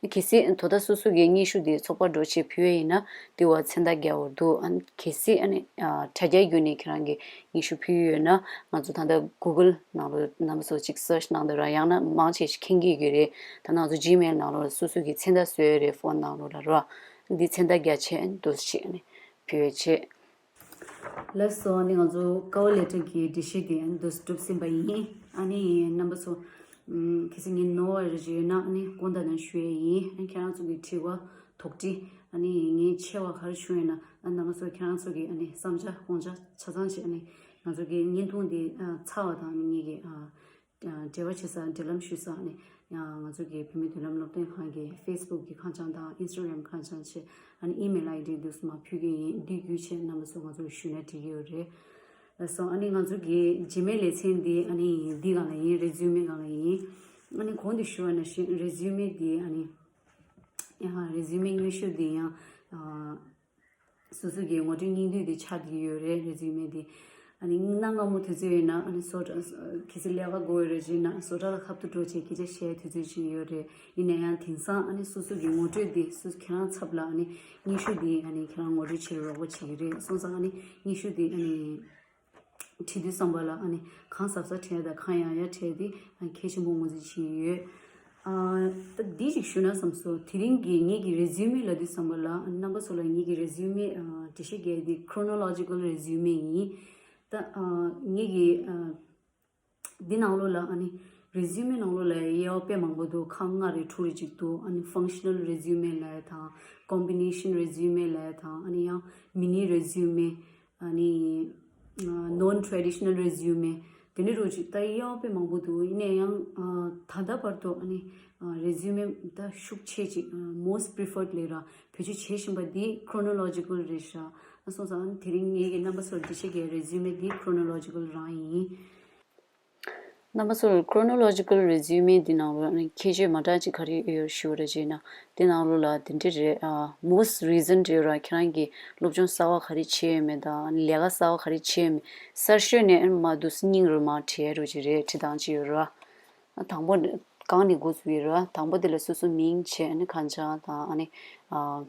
གལ་སྲིད་དོ་བདག་སོ་སོ་གི་སྙན་ཞུ་འདི་ཚོགས་པ་འདྲ་ཞིག་ཕུལ་བ་ཡིན་ན། འདི་བ་མཚན་རྟགས་རྒྱག་དགོས་འདུག་ཨ་ནི་གལ་སྲིད་ཨ་ནི་ཨ་དྲ་རྒྱ་བརྒྱུད་ནས་ཁྱེད་རང་གི་སྙན་ཞུ་ཕུལ་ཡོད་ན། ང་ཚོ་ད་ལྟ་གུ་གལ་ནང་ལོགས་རྣམ་པ་ཚོ་ཅིག་སར་ཆི་གནང་དང་ར། ཡང་ན་མང་ཆེ་ཞིག་མཁྱེན་གྱི་ཡོད་ཀྱི་རེད། ད་ང་ཚོ་ཇི་མེལ་ནང་ལོགས་ལ་སོ་སོ་གི་མཚན་རྟགས་བཟོས་ཡོད་རེད། ཕོན་ནང་ལོགས་ལ་ར། འདི་མཚན་རྟགས་རྒྱག་བྱས་ཨ་ནི་འདུག་སེ་བྱས་ཨ་ནི་ཕུལ་ཡོད་བྱས། ལགས་སོ། ཨ་ནི་ང་ཚོ་ཀ་བར་ལེ་ཊར་གྱི་འགྲེལ་བཤད་དེ་ཨ་ནི་འདུག་སེ་གྲུབ་ཟིན་པ་ཡིན། ཨ་ནི་རྣམ་པ་ཚོ། ཨམ། གལ་སྲིད་ངས་ནོར་བ་རེ་ཞིག་ཡོད་ན་ཨ་ནི་དགོངས་དག་གནང་ཞུ་ཡས་ཡིན། ཨ་ནི་ཁྱེད་རང་ཚོ་གི་དྲི་བ་དོགས་འདྲི། ཨ་ནི་ངས་ཆེ་བ་ག་རེ་བྱུང་ཡོད་ན། ཨ་རྣམ་པ་ཚོ་ཁྱེད་རང་ཚོ་གི་ཨ་ནི་བསམ་འཆར་དགོངས་འཆར་ཆ་ཚང་ཞིག་ཨ་ནི་ང་ཚོ་གི་བརྙན་ཐུང་འདི་ཨ་ཚར་བ་དང་ཨ་ནི་ངེད་ཀྱི་ཨ། འབྲེལ་བ་བྱེད་ས། འབྲེལ་ལམ་ཞུ་ས་ནི་ང་ཚོ་གི་བོད་མིའི་མདུན་ལམ་སློབ་སྟོན་ཁང་གི་ཕེ་སི་བུག་གི་ཁ་བྱང་དང་ཨིན་སི་ཊ་གྷ་རམ་ཁ་བྱང་བྱས། ཨ་ནི་ཨི་མེལ་ཨའི་ཌི་འདུག་སེ་མར་ཕུལ་གྱི་ཡིན། འདི་བརྒྱུད་བྱས་རྣམ་པ་ཚོ་ང་ཚོར་ཞུས་ན་འགྲིག་གི་ཡོད་རེད། ལགས་སོ། ཨ་ནི་ང་ཚོ་གི་ཇི་མེལ་ལེ་ཚན་འདི་ཨ་ནི་འདི་སྒང་ལ་ཡིན། རེ་ཛིའུ་མེ་སྒང་ལ་ཡིན། ཨ་ནི་གོང་དུ་ཞུས་པ་ནང་བཞིན་རེ་ཛིའུ་མེ་འདི་ཨ་ནི་ཡང་རེ་ཛིའུ་མེ་སྙན་ཞུ་འདི་ཡང་ཨ། སོ་སོ་གི་ངོ་སྤྲོད་སྙིང་བསྡུས་དེ་ཆགས་བསྡད་ཡོད་རེད། རེ་ཛིའུ་མེ་དེ། ཨ་ནི་གནའ་སྔ་མོ་དུས་ཚོད་ཡོད་ན་ཨ་ནི་བཟོ་གྲྭ། གལ་སྲིད་ལས་ཀ་དགོས་ཡོད་རེད་ཅེ་ན་བཟོ་གྲྭ་ལ་ཁ་ཐུག་འགྲོ་བྱས་སྐད་ཆ་བཤད་དུས་ཚོད་ཅིག་ཡོད་རེད། ཡིན་ན་ཡང་དེང་སང་ཨ་ནི་སོ་སོ་གི་ངོ་སྤྲོད་དེ་སོ་ཁྱེད་རང་ཚབ་ལ་ཨ་ནི་སྙན་ཞུ་དེ་ཨ་ནི་ཁྱེད་རང་ངོ་སྤྲོད་བྱེད་རོགས་པ་བྱེད་ཀྱི་རེད། སོང་ཙང་ཨ་ནི་སྙན་ཞུ་དེ་ཨ་ནི། བྲིས་དུས་ཙམ་པ་ལ་ཨ་ནི་གང་གཟབ་གཟབ་བྲིས་དང་གང་ཡག་ཡག་བྲིས་དེ་ཨ་ནི་གལ་ཆེན་པོ་ངོས་འཛིན་བྱེད་ཀྱི་ཡོད། ཨ། ད་འདི་ཞིག་ཞུ་ན་བསམ་སོང་། དེ་རིང་གི་ངེད་ཀྱི་རེ་ཛིའུ་མེ་ལབ་དུས་ཙམ་པ་ལ་ཨ་ནི་རྣམ་པ་ཚོ་ལ་ངེད་ཀྱི་རེ་ཛིའུ་མེ་ཨ་འགྲེལ་བཤད་རྒྱག་དེ་ཁོ་རོ་ནོ་ལོ་ཇི་ཀལ་རེ་ཛིའུ་མེ་ཡིན། ད་ཨ་ངེད་ཀྱི་ཨ་འདི་ནང་ལོགས་ལ་ཨ་ནི་རེ་ཛིའུ་མེ་ནང་ལོགས་ལ་དབྱེ་བ་དཔེ་མང་པོ་འདུག་ཁག་ལྔ་རེ་དྲུག་རེ་ཅིག་འདུག་ཨ་ནི་ཕང་ཤ་ནལ་རེ་ཛིའུ་མེ་ལབ་ཡ་དང་། ཀོམ་བི་ནེ་ཤན་རེ་ཛིའུ་མེ་ལབ་ཡ་དང་། ཨ་ནི་ཡང་མི་ནི་རེ་ཛིའུ་མེ། ཨ་ནི་ནོན་ཊ་རེ་ཌི་ཤ་ནལ་རེ་ཛིའུ་མེ། དེ་འདྲ་རུ་ཅིག་ད་དབྱེ་བ་དཔེ་མང་པོ་འདུག་ཡིན་ན་ཡང་ཨ་ད་ལྟ་བར་དུ་ཨ་ནི་ཨ་རེ་ཛིའུ་མེ་ད་ཤུགས་ཆེ་ཅིག་ཨ་མོ་སི་ཊི་པི་རི་ཕར་ཌི་ལབ་ར་བེད་སྤྱོད་བྱེད་བཞིན་པ་འདི་ཁོ་རོ་ནོ་ལོ་ཇི་ཀལ་རེད་ཤག་ཨ་སོང་ཙང་ཨ་ནི་དེ་རིང་ངེད་ཀྱི་རྣམ་པ་ཚོར་འགྲེལ་བཤད་རྒྱག་རེ་ཛིའུ་མེ་འདི་ཁོ་རོ་ནོ་ལོ་ཇི་ཀལ་རང་ཡིན། རྣམ་པ་ཚོར་ཁོ་རོ་ནོ་ལོ་ཇི་ཀལ་རེ་ཛིའུ་མེ་འདི་ནང་ལོགས་ཁྱད་ཆོས་མ་འདྲ་ཅིག་ག་རེ་ཡོད་ཞུ་བ་རེད་ཅེ་ན། འདི་ནང་ལོགས་ལ་འདི་འདྲ་རེད། ཨ་མོ་སི་ཊི་རི་སེན་ཊི་ཡོད་ར། ཁྱེད་རང་གི་སློབ་སྦྱོང་གསར་བ་ག་རེ་བྱས་ཡོད་མེད་དང་། ལས་ཀ་གསར་བ་ག་རེ་བྱས་ཡོད་མེད། གསར་ཤོས་ནས་མར་འདུག་སེ་སྙིང་རུས་མར་བྲིས་རོགས་ཅིག་རེད། བྲིས་སྟངས་ཅིག་ཡོད་ར། དང་པོ་གང་ནས་འགོ་ཚུགས་ཡོད་ར། དང་པོ་དེ་ལ་སོ་སོ་མིང་བྱས། ཨ་ནི་ཁ་བྱང་དང་། ཨ་ནི་ཨ།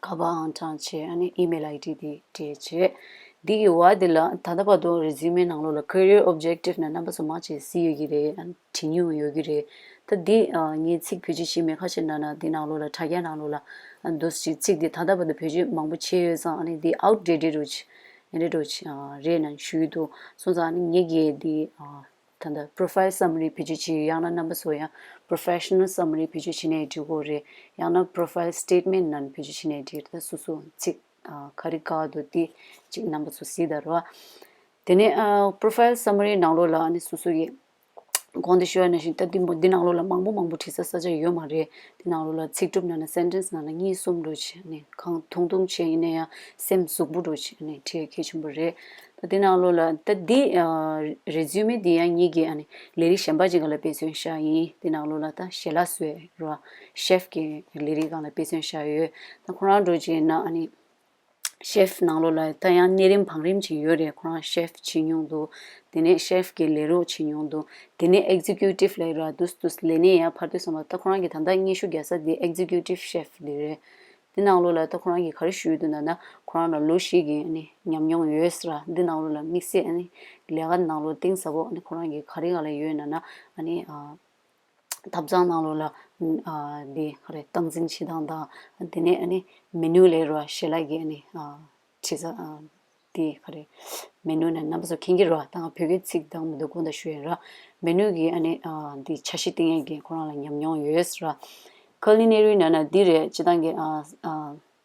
ཁ་པར་ཨང་གྲངས་བྱས། ཨ་ནི་ཨི་མེལ་ཨའི་ཌི་དེ་སྤྲད་བྱས། འདི་གི་འོག་དེ་ལ་ད་ལྟ་བར་དུ་རེ་ཛིའུ་མེ་ནང་ལོགས་ལ་ཁེ་རི་ཡར་ཨོབ་ཇེག་ཊིབ་ནང་རྣམ་པ་ཚོ་མང་ཆེ་གཟིགས་ཡོད་ཀྱི་རེད། ཨ་ནི་བྲིས་མྱོང་ཡོད་ཀྱི་རེད། ད་འདི་ཨ་ངས་ཚིག་བེད་སྤྱོད་བྱས་མེད། ཁ་ཤས་ན་ན་འདི་ནང་ལོགས་ལ་དྲ་རྒྱ་ནང་ལོགས་ལ་ཨ་འདུག་སེ་ཚིག་འདི་ད་ལྟ་བར་དུ་བེད་སྤྱོད་མང་པོ་བྱས་ཡོད་ཙང་། ཨ་ནི་འདི་ཨའུ་ཊི་ཌེ་ཊིཌ་རུ་ཆེ་ཨེ་འདྲ་རུ་ཆེ་ཨ་རེད་ན་ཞུས་འདུག་སོང་ཙང་ཨ་ནི་ངེད་ཀྱིས་འདི་ཨ། ད་ལྟ་པོ་རོ་ཕའིལ་སམ་མ་རི་བེད་སྤྱོད་བྱེད་ཡོད། ཡང་ན་རྣམ་པ་ཚོ་ཡང་པོ་རོ་ཕེ་ཤ་ནལ་སམ་མ་རི་བེད་སྤྱོད་བྱེད་ནའི་འགྲིག་གི་རེད། ཡང་ན་པོ་རོ་ཕའིལ་སི་ཊེཊ་མེན་ཊི་ནང་བེད་སྤྱོད་བྱེད་ནའི་འགྲིག་ད་སོ་སོ་ཚིག་ཨ་ག་རེ་དགའ་འདུག་དེ་ཅིག་རྣམ་པ་ཚོ་གཟིགས་དང་རོ། དེ་ནས་ཨ་པོ་རོ་ཕའིལ་སམ་མ་རི་ནང་ལོགས་ལ་ཨ་ནི་སོ་སོ་ཡི་གོང་དུ་ཞུས་པ་ནང་བཞིན་ད་འདི་མོ་འདི་ནང་ལོགས་ལ་མང་པོ་མང་པོ་བྲིས་ས་ས་ཆ་ཡོད་མ་རེད། དེ་ནང་ལོགས་ལ་ཚིག་གྲུབ་ནང་ན་སེན་ཊེན་སི་ནང་ན་གཉིས་གསུམ་འདྲ་བྱས་ནས་གང་ཐུང་ཐུང་བྱས། ཡིན་ན་ཡང་སེམས་ཟུག་པོ་འདྲ་བྱས་ནས་བྲིས་གལ་ཆེན་པོ་རེད། ད་དེ་ནང་ལོགས་ལ་ད་འདི་ཨ་རེ་ཛིའུ་མེ་འདི་ཡང་ངེད་ཀྱི་ཨ་ནི་ལས་རིགས་གཞན་པ་ཅིག་ག་ལ་དཔེ་མཚོན་བཞག་ཡིན། དེ་ནང་ལོགས་ལ་ད་ཞལ་ལག་བཟོས་རོ། ཤེཕ་གི་ལས་རིགས་སྒང་ལ་དཔེ་མཚོན་བཞག་ཡོད། ད་ཁོ་རང་འདྲ་བྱས་ན་ཨ་ནི་ ཤེཕ་ནང་ལོགས་ལ་ད་ཡང་གནས་རིམ་བང་རིམ་ཅིག་ཡོད་རེད། ཁོ་རང་ཤེཕ་བྱེད་མྱོང་འདུག་དེ་ནས་ཤེཕ་གི་ལས་རོགས་བྱེད་མྱོང་འདུག་དེ་ནས་ཨེག་ཛི་ཀིའུ་ཊིབ་ལ་ར་འདུག་འདུག་ལས་གནས་ཡར་ཕར་ཚུར་སོང་བ། ད་ཁོ་རང་གི་ད་ལྟ་སྙན་ཞུ་རྒྱག་ས་དེ་ཨེག་ཛི་ཀིའུ་ཊིབ་ཤེཕ་དེ་རེད། དེ་ནང་ལོགས་ལ་ད་ཁོ་རང་གིས་ག་རེ་ཞུས་འདུག་ན་ན། ཁོ་རང་ལ་ལོ་བཞི་གི་ཨ་ནི་ཉམས་མྱོང་ཡོད་ཟེར་ར། འདི་ནང་ལོགས་ལ་དམིགས་བསལ་ཨ་ནི་ལས་ཀ་ནང་ལོགས་གཏིང་ཟབ་པོ་ཨ་ནི་ཁོ་རང་གིས་ག་རེ་ག་ལ་ཡོད་ན་ན། ཨ་ནི་ཨ། ཐབ་ཚང་ནང་ལོགས་ལ་ཨ་འདི་ག་རེ་སྟངས་འཛིན་བྱེད་སྟངས་དང་། དེ་ནས་ཨ་ནི་མེ་ནུ་ལབ་ར་ཞལ་ལག་གི་ཨ་ནི་ཨ་བྲིས་ས་ཨ་འདི་ག་རེ་མེ་ནུ་ནས་རྣམ་པ་ཚོ་མཁྱེན་གྱི་ར། ད་ང་བོད་སྐད་ཚིག་དང་མི་འདུག་དགོངས་དག་ཞུ་ཡ་ར། མེ་ནུ་གི་ཨ་ནི་ཨ་འདི་འཆར་གཞི་བཏིང་ཡས་ཀྱི་ཁོ་རང་ལ་ཉམས་མྱོང་ཡོད་ར། ཀུ་ལི་ནེ་རི་ནང་ན་འདི་རེད། སྤྱིར་བཏང་གི་ཨ་ཨ་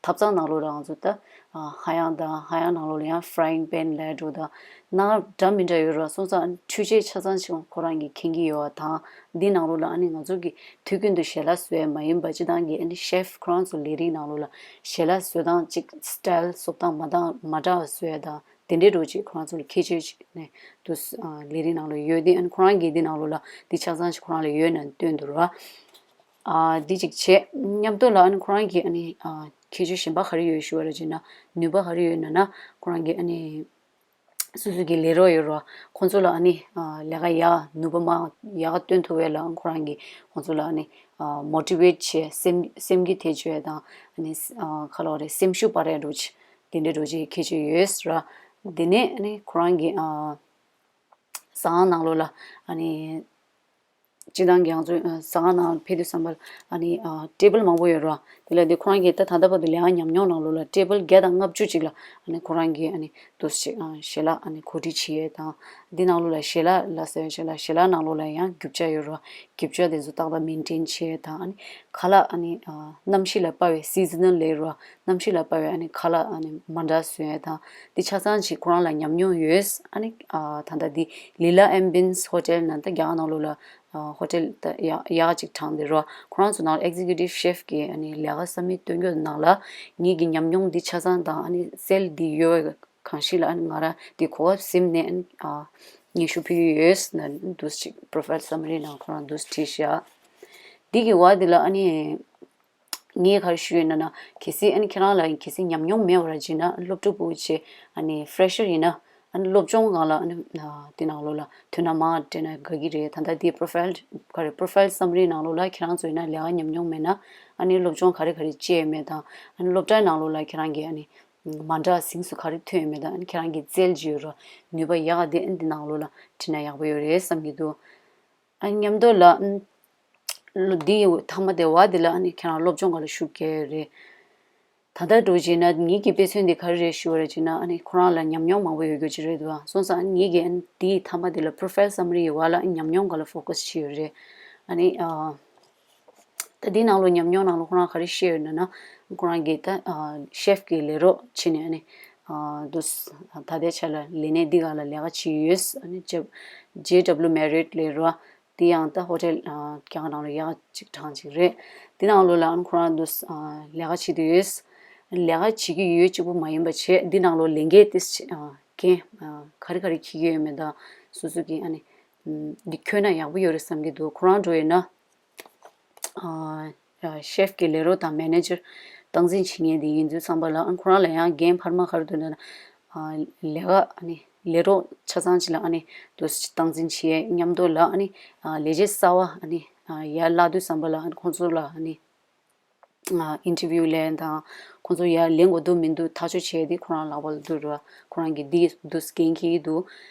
ཐབ་ཚང་ནང་ལོགས་ལ་ང་ཚོ་ད་ཨ་ཧ་ཡང་དང་ཧ་ཡང་ནང་ལོགས་ལ་ཡང་ཕ་རའིང་པན་ལབ་འགྲོ་དང་། སྣ་ཁ་འདྲ་མི་འདྲ་ཡོད་ར། སོང་ཙང་འཕྲུལ་ཆས་ཆ་ཚང་ཞིག་ཁོ་རང་གིས་མཁྱེན་གྱི་ཡོད་པ་དང་། འདི་ནང་ལོགས་ལ་ཨ་ནི་ང་ཚོ་གི་དུས་རྒྱུན་དུ་ཞལ་ལག་བཟོ་ཡས་མ་ཡིན་པ། སྤྱིར་བཏང་གི་ཨ་ནི་ཤེཕ་ཁོ་རང་ཚོ་ལས་རིགས་ནང་ལོགས་ལ་ཞལ་ལག་བཟོ་སྟངས་ཅིག་སི་ཊལ་བཟོ་སྟངས་མ་འདྲ་མ་འདྲ་བ་བཟོ་ཡས་དང་། དེ་འདྲའི་འགྲོ་ཅིག་ཁོ་རང་ཚོ་ལ་ཁྱད་ཆོས་ཅིག་ནས་དུ་ལས་རིགས་ནང་ལ་ཡོད་དེ། ཨ་ནི་ཁོ་རང་གིས་འདི་ནང་ལོགས་ལ་འདི་ཆ་ཚང་ཞིག་ཁོ་རང་ལ་ཡོད་ན་སྟོན་འདུག་ར། ཨ་འདི་གཅིག་བྱས། མཉམ་དུ་ལ་ཨ་ནི་ཁོ་རང་གི་ཨ་ནི་ཨ་ཁྱད་ཆོས་གཞན་པ་ག་རེ་ཡོད་ཞུ་བ་རེད་ཅེ་ན། ནུས་པ་ག་རེ་ཡོད་ན་ན། ཁོ་རང་གི་ཨ་ནི་སོ་སོ་གི་ལས་རོགས་ཡོད་ར། ཁོང་ཚོ་ལ་ཨ་ནི་ཨ་ལས་ཀ་ཡག་ནུས་པ་མ་ཡག་སྟོན་ཐུབ་པའི་ལ་ཁོ་རང་གི་ཁོང་ཚོ་ལ་ཨ་ནི་ཨ་མོ་ཊི་བེཊ་བྱས། སེམས་སེམས་ཀྱི་ཐེ་བྱུས་དང་། ཨ་ནི་ཨ་ག་ལབ་རེད། སེམས་ཤུགས་སྤར་ཡས་འགྲོ་ཅིག་དེ་འདྲའི་འགྲོ་ཅིག་ཁྱད་ཆོས་ཡོད་ར། དེ་ནས་ཨ་ནི་ཁོ་རང་གི་ཨ་ཟ་ཁང་ནང་ལོགས་ལ་ཨ་ནི། སྤྱིར་བཏང་གི་ང་ཚོའི་ཟ་ཁང་ནང་ཕེབས་དུས་ཙམ་པ་ལ་ཨ་ནི་ཊེ་བལ་མང་པོ་ཡོད་ར། དེ་ལ་དེ་ཁོ་རང་གིས་ད་ད་ལྟ་བར་དུ་ལས་ཀ་ཉམས་མྱོང་ནང་ལོགས་ལ་ཊེ་བལ་བརྒྱ་དང་ལྔ་བཅུ་ཅིག་ལ་ཨ་ནི་ཁོ་རང་གིས་ཨ་ནི་འདུག་སེ་ཞལ་ལག་ཨ་ནི་གོ་སྒྲིག་བྱེད་ཡས་དང་། འདི་ནང་ལོགས་ལ་ཞལ་ལག་ལ་ཟེར་བའི་ཞལ་ལག་ཞལ་ལག་ནང་ལོགས་ལ་ཡང་རྒྱུ་ཆ་ཡོད་ར། རྒྱུ་ཆ་དེ་ཚོ་ཏག་ཏག་མེན་ཊེན་བྱེད་ཡས་དང་། ཨ་ནི་ཁ་ལག་ཨ་ནི་གནམ་གཤིས་ལ་དཔག་པའི་སི་ཛི་ནལ་ལབ་ར། གནམ་གཤིས་ལ་དཔག་པའི་ཨ་ནི་ཁ་ལག་ཨ་ནི་མ་འདྲ་བཟོ་ཡས་དང་། འདི་ཆ་ཚང་ཅིག་ཁོ་རང་ལ་ཉམས་མྱོང་ཡོད། ཨ་ནི་ད་ལྟ་འདི་ལི་ལ་ཨེམ་བི་ཡེན་སི་ཧོ་ཊེལ་ནང་ད་རྒྱ་གར་ནང་ལོགས་ལ་ཨ་ཧོ་ཊེལ་ད་ཡག་ཡག་ཅིག་དྲངས་ཏེ་རོ། ཁོ་རང་ཚོ་ནང་ཨེག་ཛི་ཀིའུ་ཊིབ་ཤེཕ་གི་ཨ་ནི་ལས་ཀ་ས་མིག་སྟོན་རྒྱུ་ནང་ལ་ངེད་ཀྱི་ཉམས་མྱོང་འདི་ཆ་ཚང་དང་ཨ་ནི་སེལ་འདི་ཡོད་པའི་གང་ཞིག་ལ་ཨ་ནི་ང་རང་འདི་གོ་སྐབས་ཟིན་ནས་ཨ་ནི་ཨ་སྙན་ཞུ་ཕུལ་གྱི་ཡོད་ཟེར་ནས་འདུག་ཅིག་པོ་རོ་ཕའིལ་སམ་མ་རི་ནང་ཁོ་རང་འདུག་བྲིས་ཤག་འདི་གི་བར་འདི་ལ་ཨ་ནི། ངས་ག་རེ་ཞུ་ཡོད་ན་ན། གལ་སྲིད་ཨ་ནི་ཁྱེད་རང་ལ་གལ་སྲིད་ཉམས་མྱོང་མེད་པ་ར་བྱས་ན། སློབ་ཕྲུག་པོ་ཆེ་ཨ་ནི་ཕེ་རེ་ཤར་ཡིན་ན། ཨ་ནི་སློབ་སྦྱོང་སྒང་ལ་ཨ་ནི་དེ་ནང་ལོགས་ལ་དོ་སྣང་མང་སྤྲད་ན་དགའ་གི་རེད། ད་ལྟ་དེ་པོ་རོ་ཕའིལ་ག་རེ་པོ་རོ་ཕའིལ་སམ་མ་རི་ནང་ལོགས་ལ་ཁྱེད་རང་ཚོ་ཡིན་ན་ལས་ཀ་ཉམས་མྱོང་མེད་ན། ཨ་ནི་སློབ་སྦྱོང་ག་རེ་ག་རེ་སྤྱད་ཡོད་མེད་དང་། ཨ་ནི་སློབ་གྲྭའི་ནང་ལོགས་ལ་ཁྱེད་རང་གི་ཨ་ནི་མ་འདྲ་ཟིང་སུ་ག་རེ་ཐོན་ཡོད་མེད་དང་། ཨ་ནི་ཁྱེད་རང་གི་རྩལ་ཅི་ཡོད་ར། ནུས་པ་ཡག་ག་དེ་ཨ་ནི་དེ་ནང་ལོགས་ལ་བྲིས་ན་ཡག་པོ་ཡོད་རེད་བསམ་གྱི་འདུག་ཨ་ནི་མཉམ་དུ་ལ་ཨ་ནི། ལོ་འདི་ཡི་མཐའ་མ་དེ་བ་དེ་ལ་ཨ་ནི་ཁྱེད་རང་སློབ་སྦྱོང་སྒང་ལ་ཤུགས་རྒྱག་ཡོད་རེད། ད་ལྟ་འགྲོ་བྱས་ན་ངེད་ཀྱི་དཔེ་མཚོན་འདི་ག་རེ་རེད་ཞུ་བ་རེད་ཅེ་ན། ཨ་ནི་ཁོ་རང་ལ་ཉམས་མྱོང་མང་པོ་ཡོད་རྒྱུ་ཅིག་རེད་འདུག་ཨ། སོང་ཙང་ཨ་ནི་ངེད་ཀྱིས་ཨ་ནི་འདི་ཡི་མཐའ་མ་དེ་ལ་པོ་རོ་ཕའིལ་སམ་མ་རི་ཡི་བ་ལ་ཨ་ནི་ཉམས་མྱོང་སྒང་ལ་ཕོ་ཀ་སི་བྱས་ཡོད་རེད། ཨ་ནི་ཨ། ད་འདི་ནང་ལོགས་ཉམས་མྱོང་ནང་ལོགས་ཁོ་རང་ག་རེ་བཤད་ཡོད་ན་ན། ཁོ་རང་གིས་ད་ཨ་ཤེཕ་གི་ལས་རོགས་བྱས་ནས་ཨ་ནི་ཨ་འདུག་སེ་ད་ལྟའི་ཆ་ལ་ལས་གནས་འདི་ག་ལ་ལས་ཀ་བྱས་ཡོད། ཨ་ནི་ཇེ་ཇེ་ཌབ་ལུ་མེ་རི་ཡོཊ་ལབ་ར། དེ་ཡང་ད་ཧོ་ཊེལ་ཨ་རྒྱ་གར་ནང་ལ་ཡག་ཅིག་གྲངས་ཅིག་རེད། དེ་ནང་ལོགས་ལ་ཨ་ནི་ཁོ་རང་འདུག་སེ་ཨ་ལས་ཀ་བྱེད་དུ་ཡོད། ལས་ཀ་བྱེད་ཀྱི་ཡོད་གཅིག་པུ་མ་ཡིན་པ་བྱས། འདི་ནང་ལོགས་ལས་འགན་ཏིས་ཨ་འགན་ཨ་ག་རེ་ག་རེ་འཁྱེར་གྱི་ཡོད་མེད་དང་། སོ་སོ་གི་ཨ་ནི་ཨམ་འདི་འཁྱོལ་ན་ཡག་པོ་ཡོད་རེད་བསམ་གྱི་འདུག་ཁོ་རང་འགྲོ་ཡོད་ན། ཨ་ཤེཕ་གི་ལས་རོགས་དང་མེ་ནེ་ཇར་སྟངས་འཛིན་བྱེད་མཁན་དེ་ཡིན་དུས་ཙམ་པ་ལ། ཨ་ཁོ་རང་ལ་ཡང་འགན་འཕར་མ་ག་རེ་འདུག་ན། ཨ་ལས་ཀ་ཨ་ནི་ལས་རོགས་ཆ་ཚང་ཅིག་ལ་ཨ་ནི་དུ་སྟངས་འཛིན་བྱེད་མཉམ་དུ་ལ། ཨ་ནི་ཨ་ལས་བྱེད་གསར་པ་ཨ་ནི་ཨ་ཡར་བསླབ་དུས་ཙམ་པ་ལ། ཨ་ནི་ཁོང་ཚོ་ལ་ཨ་ནི་ཨ་ཨིན་ཊར་བིའུ་ལེན་དང་། ཁོང་ཚོ་ཡར་ལེན་དགོས་འདུག་མི་འདུག་ཐག་གཅོད་བྱས་ཏེ་ཁོ་རང་ལག་པ་ལ་འདུག་ར། ཁོ་རང་གིས་འདི་འདུག་འགན་འཁྱེར་གྱི་འདུག་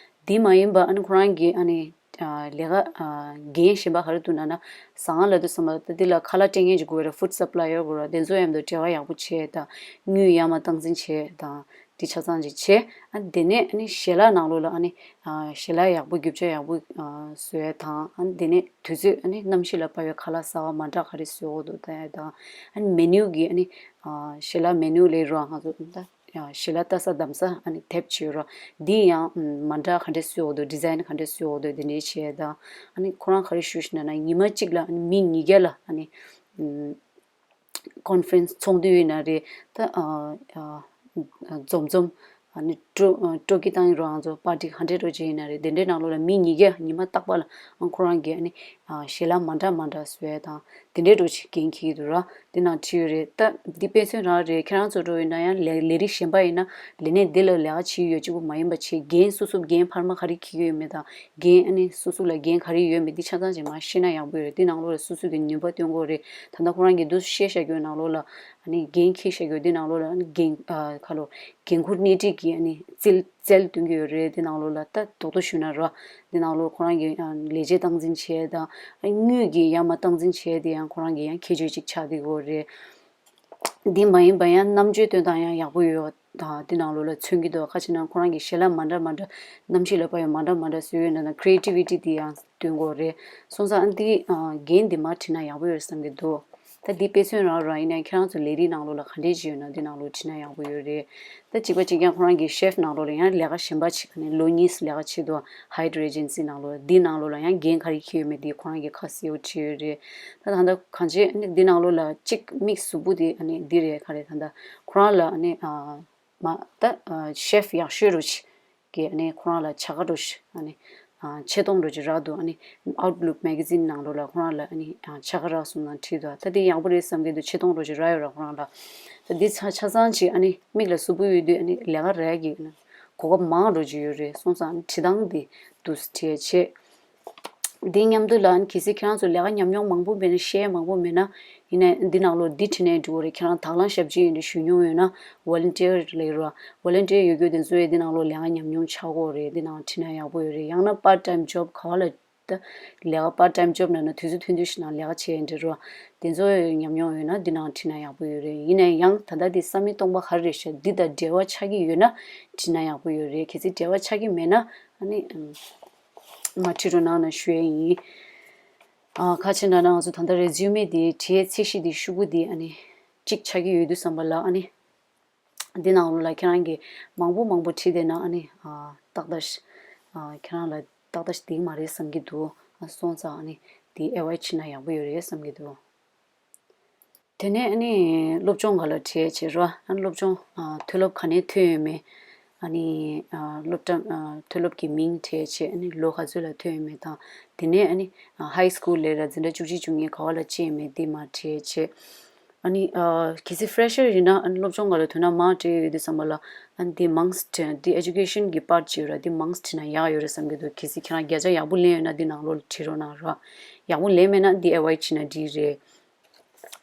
འདི་མ་ཡིན་པ་ཨ་ནི་ཁོ་རང་གིས་ཨ་ནི་ཨ་ལས་ཀ་ཨ་འགན་གཞན་པ་ག་རེ་འདུག་ན་ན། ཟ་ཁང་ལབ་དུས་ཙམ་པ་ད་འདི་ལ་ཁ་ལག་སྤྲད་མཁན་ཅིག་དགོས་རེད། ཧྥུཌ་སབ་ལ་ཡར་དགོས་རེད། དེ་ཚོ་མཉམ་དུ་འབྲེལ་བ་ཡག་པོ་བྱས་དང་། དངུལ་ཡར་མར་སྟངས་འཛིན་བྱས་དང་། འདི་ཆ་ཚང་ཅིག་བྱས། ཨ་དེ་ནས་ཨ་ནི་ཞལ་ལག་ནང་ལོགས་ལ་ཨ་ནི་ཨ་ཞལ་ལག་ཡག་པོ་རྒྱུ་ཆ་ཡག་པོ་ཨ་བཟོ་ཡས་དང་། ཨ་དེ་ནས་དུས་ཚོད་ཨ་ནི་གནམ་གཤིས་ལ་དཔག་པའི་ཁ་ལག་གསར་པ་མ་འདྲ་ག་རེ་བཟོ་དགོས་འདུག་ལྟ་ཡས་དང་། ཨ་ནི་མེ་ནིའུ་གི་ཨ་ནི་ཨ་ཞལ་ལག་མེ་ནིའུ་ལབ་ར། ང་ཚོ་ད་ཨ་ཞལ་ལག་ལྟ་ས་གདམ་ས་ཨ་ནི་དེབ་ཅིག་ཡོད་ར། འདི་ཡང་མ་འདྲ་ག་འདྲས་བཟོ་དགོས་འདུག་ཌི་ཛའིན་ག་འདྲས་བཟོ་དགོས་འདུག་དེ་འདྲས་བྱས་དང་། ཨ་ནི་ཁོ་རང་ག་རེ་ཞུ་ཞུ་ན་ན། ཉི་མ་གཅིག་ལ་ཨ་ནི་མི་ཉིས་བརྒྱ་ལ་ཨ་ནི་ཨམ་ཀོན་ཕ་རེན་སི་ཚོགས་འདུ་ཡིན་ན་རེད། ད་ཨ་ཨ་འཛོམས་འཛོམས་ ཨ་ནི་སྤྲོ་སྤྲོ་སྐྱིད་བཏང་ཡིན་རུང་ང་ཚོ་པར་ཊི་ག་འདྲས་འགྲོ་བྱས་ཡིན་ན་རེད། དེ་འདྲའི་ནང་ལོགས་ལ་མི་ཉིས་བརྒྱ་ཉི་མ་རྟག་པར་ལ་ཨ་ཁོ་རང་གིས་ཨ་ནི་ཨ་ཞལ་ལག་མ་འདྲ་མ་འདྲ་བཟོ་ཡ་དང་དེ་འདྲས་འགྲོ་བྱས་འགན་འཁྱེར་གྱི་འདུག་ར། དེ་ནང་བྲིས་ཡོད་རེད། ད་འདི་དཔེ་མཚོན་རང་རེད། ཁྱེད་རང་ཚོ་འགྲོ་ཡིན་ན་ཡང་ལས་ལས་རིགས་གཞན་པ་ཡིན་ན་ལས་གནས་འདི་ལ་ལས་ཀ་བྱེད་ཀྱི་ཡོད་གཅིག་པུ་མ་ཡིན་པ་བྱས་འགན་སོ་སོ་འགན་འཕར་མ་ག་རེ་འཁྱེར་གྱི་ཡོད་མེད་དང་འགན་ཨ་ནི་སོ་སོ་ལ་འགན་ག་རེ་ཡོད་མེད་འདི་ཆ་ཚང་ཅིག་མར་ཤེས་ན་ཡག་པོ་ཡོད་རེད། འདི་ནང་ལོགས་ལ་སོ་སོ་གི་ནུས་པ་སྟོན་དགོས་རེད། ད་ལྟ་ཁོ་རང་གིས་འདུག་བཤད་བཞག་རྒྱུའི་ནང་ལོགས་ལ་ཨ་ནི་འགན་འཁྱེར་བཞག་རྒྱུ་འདི་ནང་ལོགས་ལ་ཨ་ནི་འགན་ཨ་ཁ་ལོ་འགན་ཁུར་སྣེ་ཁྲིད་ཀྱི་ཨ་ནི་རྩལ་རྩལ་སྟོན་གྱི་ཡོད་རེད། འདི་ནང་ལོགས་ལ་ད་རྡོག་རྡོག་ཞུས་ན་ར་འདི་ནང་ལོགས་ཁོ་རང་གི་ཨ་ལས་བྱེད་སྟངས་འཛིན་བྱས་དང་ཨ་དངུལ་གྱི་ཡར་མར་སྟངས་འཛིན་བྱས་དེ་ཡང་ཁོ་རང་གི་ཡང་ཁྱད་ཆོས་ཅིག་ཆགས་བསྡད་ཀྱི་ཡོད་རེད། འདི་མ་ཡིན་པ་ཡང་རྣམ་དཔྱོད་སྟོན་སྟངས་ཡང་ཡག་པོ་ཡོད་པ་དང་འདི་ནང་ལོགས་ལ་མཚོན་གྱི་འདུག་ཁ་ཅིག་ན་ཁོ་རང་གི་ཞལ་ལག་མ་འདྲ་མ་འདྲ་གནམ་གཤིས་ལ་དཔག་ཡོད་མ་འདྲ་མ་འདྲ་བཟོས་ཡོད་ན་ན་creativity འདི་ཡང་སྟོན་དགོས་རེད། སོང་ཙང་ཨ་འདི་འགན་འདི་མར་བྲིས་ན་ཡག་པོ་ཡོད་བསམ་གྱི་འདུག་ད་འདི་དཔེ་མཚོན་རང་རང་ཡིན་ན་ཁྱེད་རང་ཚོ་ལས་རིགས་ནང་ལོགས་ལ་ག་འདྲས་ཅིག་ཡོད་ན་འདི་ནང་ལོགས་བྲིས་ན་ཡག་པོ་ཡོད་རེད། ད་གཅིག་པ་གཅིག་རྐྱང་ཁོ་རང་གི་chef ནང་ལོགས་ལ་ཡང་ལས་ཀ་གཞན་པ་བྱེད་ཁ་ནས་ལོ་གཉིས་ལས་ཀ་བྱེད་དུ་Hyatt Regency ནང་ལོགས་ལ་འདི་ནང་ལོགས་ལ་ཡང་འགན་ག་རེ་འཁྱེར་ཡོད་མེད་འདི་ཁོ་རང་གི་ཁ་གསལ་པོ་བྲིས་ཡོད་རེད། ད་ད་ལྟ་གང་ཅི་ནི་འདི་ནང་ལོགས་ལ་གཅིག་དམིགས་སུ་བུ་འདི་ཨ་ནི་འདི་རེད། ག་རེ་ད་ལྟ་ཁོ་རང་ལ་ཨ་ནི་ཨ་མ་ད་chef ཡག་ཤོས་རུ་ཆི་གི་ཨ་ནི་ཁོ་རང་ལ་བྱ་དགའ་རུ་ཆི་ཨ་ནི་ཆེ་མཐོང་རུ་ཆི་རག་འདུག་ཨ་ནི་Outlook Magazine ནང་ལོགས་ལ་ཁོ་རང་ལ་ཨ་ནི་བྱ་དགའ་རག་སོང་ན་བྲིས་འདུག་ད་འདི་ཡག་པོ་རེད་བསམ་གི་འདུག་ཆེ་མཐོང་རུ་ཆི་རག་ཡོད་ར་ཁོ་རང་ལ། ད་འདི་ཆ་ཆ་ཚང་ཅིག་ཨ་ནི་མིག་ལ་སུ་བུ་ཡོད་དུས་ཨ་ནི་ལས་ཀ་རག་གི་གོ་སྐབས་མང་རུ་ཆི་ཡོད་རེད། སོང་ཙང་བྲིས་སྟངས་འདི་འདུག་སེ་བྲིས་བྱས། འདི་མཉམ་དུ་ལ་ཨ་ནི་གལ་སྲིད་ཁྱེད་རང་ཚོ་ལས་ཀ་ཉམས་མྱོང་མང་པོ་མེད་ན་ཤེས་མང་པོ་མེད་ན་ཡིན་ན་འདི་ནང་ལོགས་འདི་བྲིས་ནས་འགྲོ་གི་རེད། ཁྱེད་རང་དང་བླངས་ཞབས་ཕྱི་ཡིན་དུས་ཞུ་མྱོང་ཡོད་ན་volunteer ལབ་ཀྱི་རེད་བ། volunteer ཡོད་རྒྱུ་དེ་ཚོ་ཡི་འདི་ནང་ལོགས་ལས་ཀ་ཉམས་མྱོང་ཆགས་ཀྱི་ཡོད་རེད། འདི་ནང་བྲིས་ན་ཡག་པོ་ཡོད་རེད། ཡང་ན་part time job ག་བ་ལ་ད་ལས་ཀ་part time job ནང་ན་དུས་ཚོད་ཐུང་ཐུང་ཞིག་ནང་ལས་ཀ་བྱས་ཡིན་འདྲ་རེད་བ། དེ་ཚོ་ཉམས་མྱོང་ཡོད་ན་འདི་ནང་བྲིས་ན་ཡག་པོ་ཡོད་རེད། ཡིན་ན་ཡང་ད་ལྟ་འདི་བསམ་མི་སྟོང་པ་ག་རེ་རེད་ཤག་འདི་དང་འབྲེལ་བ་ཆགས་ཀྱི་ཡོད་ན་བྲིས་ན་ཡག་པོ་ཡོད་རེད། གལ་སྲིད་འབྲེལ་བ་ཆགས་ཀྱི་མེད་ན་ཨ་ནི་ཨམ། མ་བྲིས་རོགས་གནང་ན་ཞུ་ཡས་ཡིན། ཨ་ཁ་ཆེ་ན་ན་ང་ཚོ་ད་ལྟ་resume དེ་བྲིས་ཚད་གཞི་དེ་ཤུ་གུ་དེ་ཨ་ནི་གཅིག་ཆགས་ཀྱི་ཡོད་དུས་ཙམ་པ་ལ་ཨ་ནི་འདི་ནང་ལོགས་ལ་ཁྱེད་རང་གིས་མང་པོ་མང་པོ་བྲིས་བསྡད་ན་ཨ་ནི་ཨ་ཏག་ཏག་ཨ་ཁྱེད་རང་ལ་ཏག་ཏག་བསྡད་མ་རེད་བསམ་གྱི་འདུག་ཨ་སོང་ཙང་ཨ་ནི་དེ་avoid བྱས་ན་ཡག་པོ་ཡོད་རེད་བསམ་གྱི་འདུག་དེ་ནས་ཨ་ནི་སློབ་སྦྱོང་སྒང་ལ་བྲིས་བྱས་རོ། ཨ་ནི་སློབ་སྦྱོང་ཨ་མཐོ་སློབ་ག་ནས་ཐོན་ཡོད་མེད། ཨ་ནི་ཨ་སློབ་གྲྭ་ཨ་མཐོ་སློབ་ཀྱི་མིང་བྲིས་བྱས། ཨ་ནི་ལོ་ག་ཚོད་ལ་ཐོན་ཡོད་མེད་དང་། དེ་ནས་ཨ་ནི་ཨ་high school ལས་ར་འཛིན་གྲྭ་བཅུ་གཅིག་བཅུ་གཉིས་ག་བ་ལ་བཅད་ཡོད་མེད་དེ་མར་བྲིས་བྱས། ཨ་ནི་ཨ་གལ་སྲིད་fresher ཡིན་ན་ཨ་ནི་སློབ་སྦྱོང་སྒང་ལ་དོ་སྣང་མང་སྤྲད་ཡོད་དུས་ཙམ་པ་ལ་ཨ་ནི་དེ་མང་སྤྲད་དེ་education གི་part བྱས་ཡོད་ར་དེ་མང་སྤྲད་ན་ཡག་ཡོད་རེད་བསམ་གྱི་འདུག་གལ་སྲིད་ཁྱེད་རང་བརྒྱ་ཆ་ཡག་པོ་ལེན་ཡོད་ན་དེ་ནང་ལོགས་ལ་བྲིས་རོགས་གནང་ར། ཡག་པོ་ལེན་མེད་ན་དེ་avoid བྱས་ན་འགྲིག་རེད།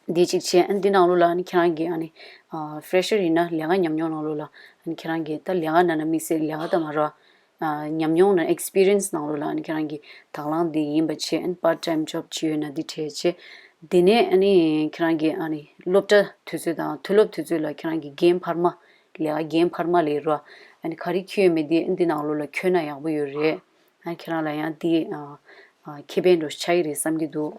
འདི་གཅིག་བྱས། ཨ་ནི་འདི་ནང་ལོགས་ལ་ཨ་ནི་ཁྱེད་རང་གི་ཨ་ནི་ཨ་fresher ཡིན་ན་ལས་ཀ་ཉམས་མྱོང་ནང་ལོགས་ལ་ཨ་ནི་ཁྱེད་རང་གི་ད་ལས་ཀ་ནང་ན་དམིགས་བསལ་ལས་ཀ་ད་མ་རེད་བ། ཨ་ཉམས་མྱོང་ནང་experience ནང་ལོགས་ལ་ཨ་ནི་ཁྱེད་རང་གི་དང་བླངས་འདི་ཡིན་པ་བྱས། ཨ་ནི་part time job བྱས་ཡོད་ན་འདི་བྲིས་བྱས། དེ་ནས་ཨ་ནི་ཁྱེད་རང་གི་ཨ་ནི་སློབ་གྲྭ་དུས་ཚོད་དང་མཐོ་སློབ་དུས་ཚོད་ལ་ཁྱེད་རང་གི་འགན་འཕར་མ་ལས་ཀ་འགན་འཕར་མ་ལས་རོ། ཨ་ནི་ག་རེ་འཁྱེར་ཡོད་མེད་འདི་ཨ་ནི་འདི་ནང་ལོགས་ལ་འཁྱོལ་ན་ཡག་པོ་ཡོད་རེད། ཨ་ནི་ཁྱེད་རང་ལ་ཡང་འདི་ཨ་ཨ་ཁེ་ཕན་འདྲ་ཆགས་ཀྱི་རེད་བསམ་གྱི་འདུག་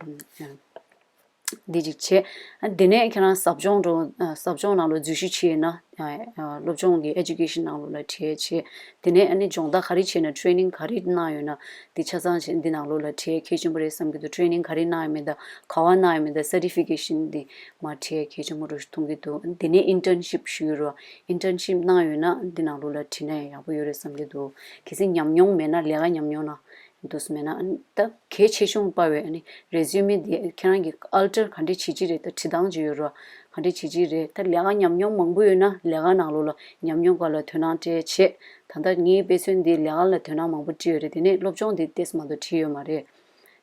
འདི་གཅིག་བྱས། ཨ་དེ་ནས་ཁྱེད་རང་ཟབ་སྦྱོང་འགྲོ་ཨ་ཟབ་སྦྱོང་ནང་ལ་འཛུལ་ཞུགས་བྱས་ཡོད་ན་ཨ་ཨ་སློབ་སྦྱོང་གི་education ནང་ལོགས་ལ་བྲིས་བྱས། དེ་ནས་ཨ་ནི་སྦྱོང་བརྡར་ག་རེ་བྱས་ན་training ག་རེ་གནང་ཡོད་ན་འདི་ཆ་ཚང་བྱས་འདི་ནང་ལོགས་ལ་བྲིས་གལ་ཆེན་པོ་རེད་བསམ་གྱི་འདུག training ག་རེ་གནང་ཡོད་མེད་དང་ག་བ་གནང་ཡོད་མེད་དང་certification འདི་མར་བྲིས་གལ་ཆེན་པོ་རུ་མཐོང་གི་འདུག་དེ་ནས་internship ཞུ་ཡོད་རོ། internship གནང་ཡོད་ན་འདི་ནང་ལོགས་ལ་བྲིས་ན་ཡག་པོ་ཡོད་རེད་བསམ་གྱི་འདུག་གལ་སྲིད་ཉམས་མྱོང་མེད་ན་ལས་ཀ་ཉམས་མྱོང་ན། འདུག་སེ་མེད་ན་ཨ་ནི་ད་གལ་ཆེ་ཆུང་དཔག་པའི་ཨ་ནི་resume དེ་ཁྱེད་རང་གི་alter ག་འདྲས་བྱེད་ཀྱི་རེད། ད་བྲིས་སྟངས་ཅིག་ཡོད་རོ། ག་འདྲས་བྱེད་ཀྱི་རེད། ད་ལས་ཀ་ཉམས་མྱོང་མང་པོ་ཡོད་ན་ལས་ཀ་ནང་ལོགས་ལ་ཉམས་མྱོང་སྒང་ལ་དོ་སྣང་སྤྲད་བྱས། ད་ལྟ་ངའི་དཔེ་མཚོན་འདི་ལས་ཀ་ལ་དོ་སྣང་མང་པོ་བྲིས་ཡོད་རེད། དེ་ནས་སློབ་སྦྱོང་འདི་ཏོག་ཙམ་མ་གཏོགས་བྲིས་ཡོད་མ་རེད།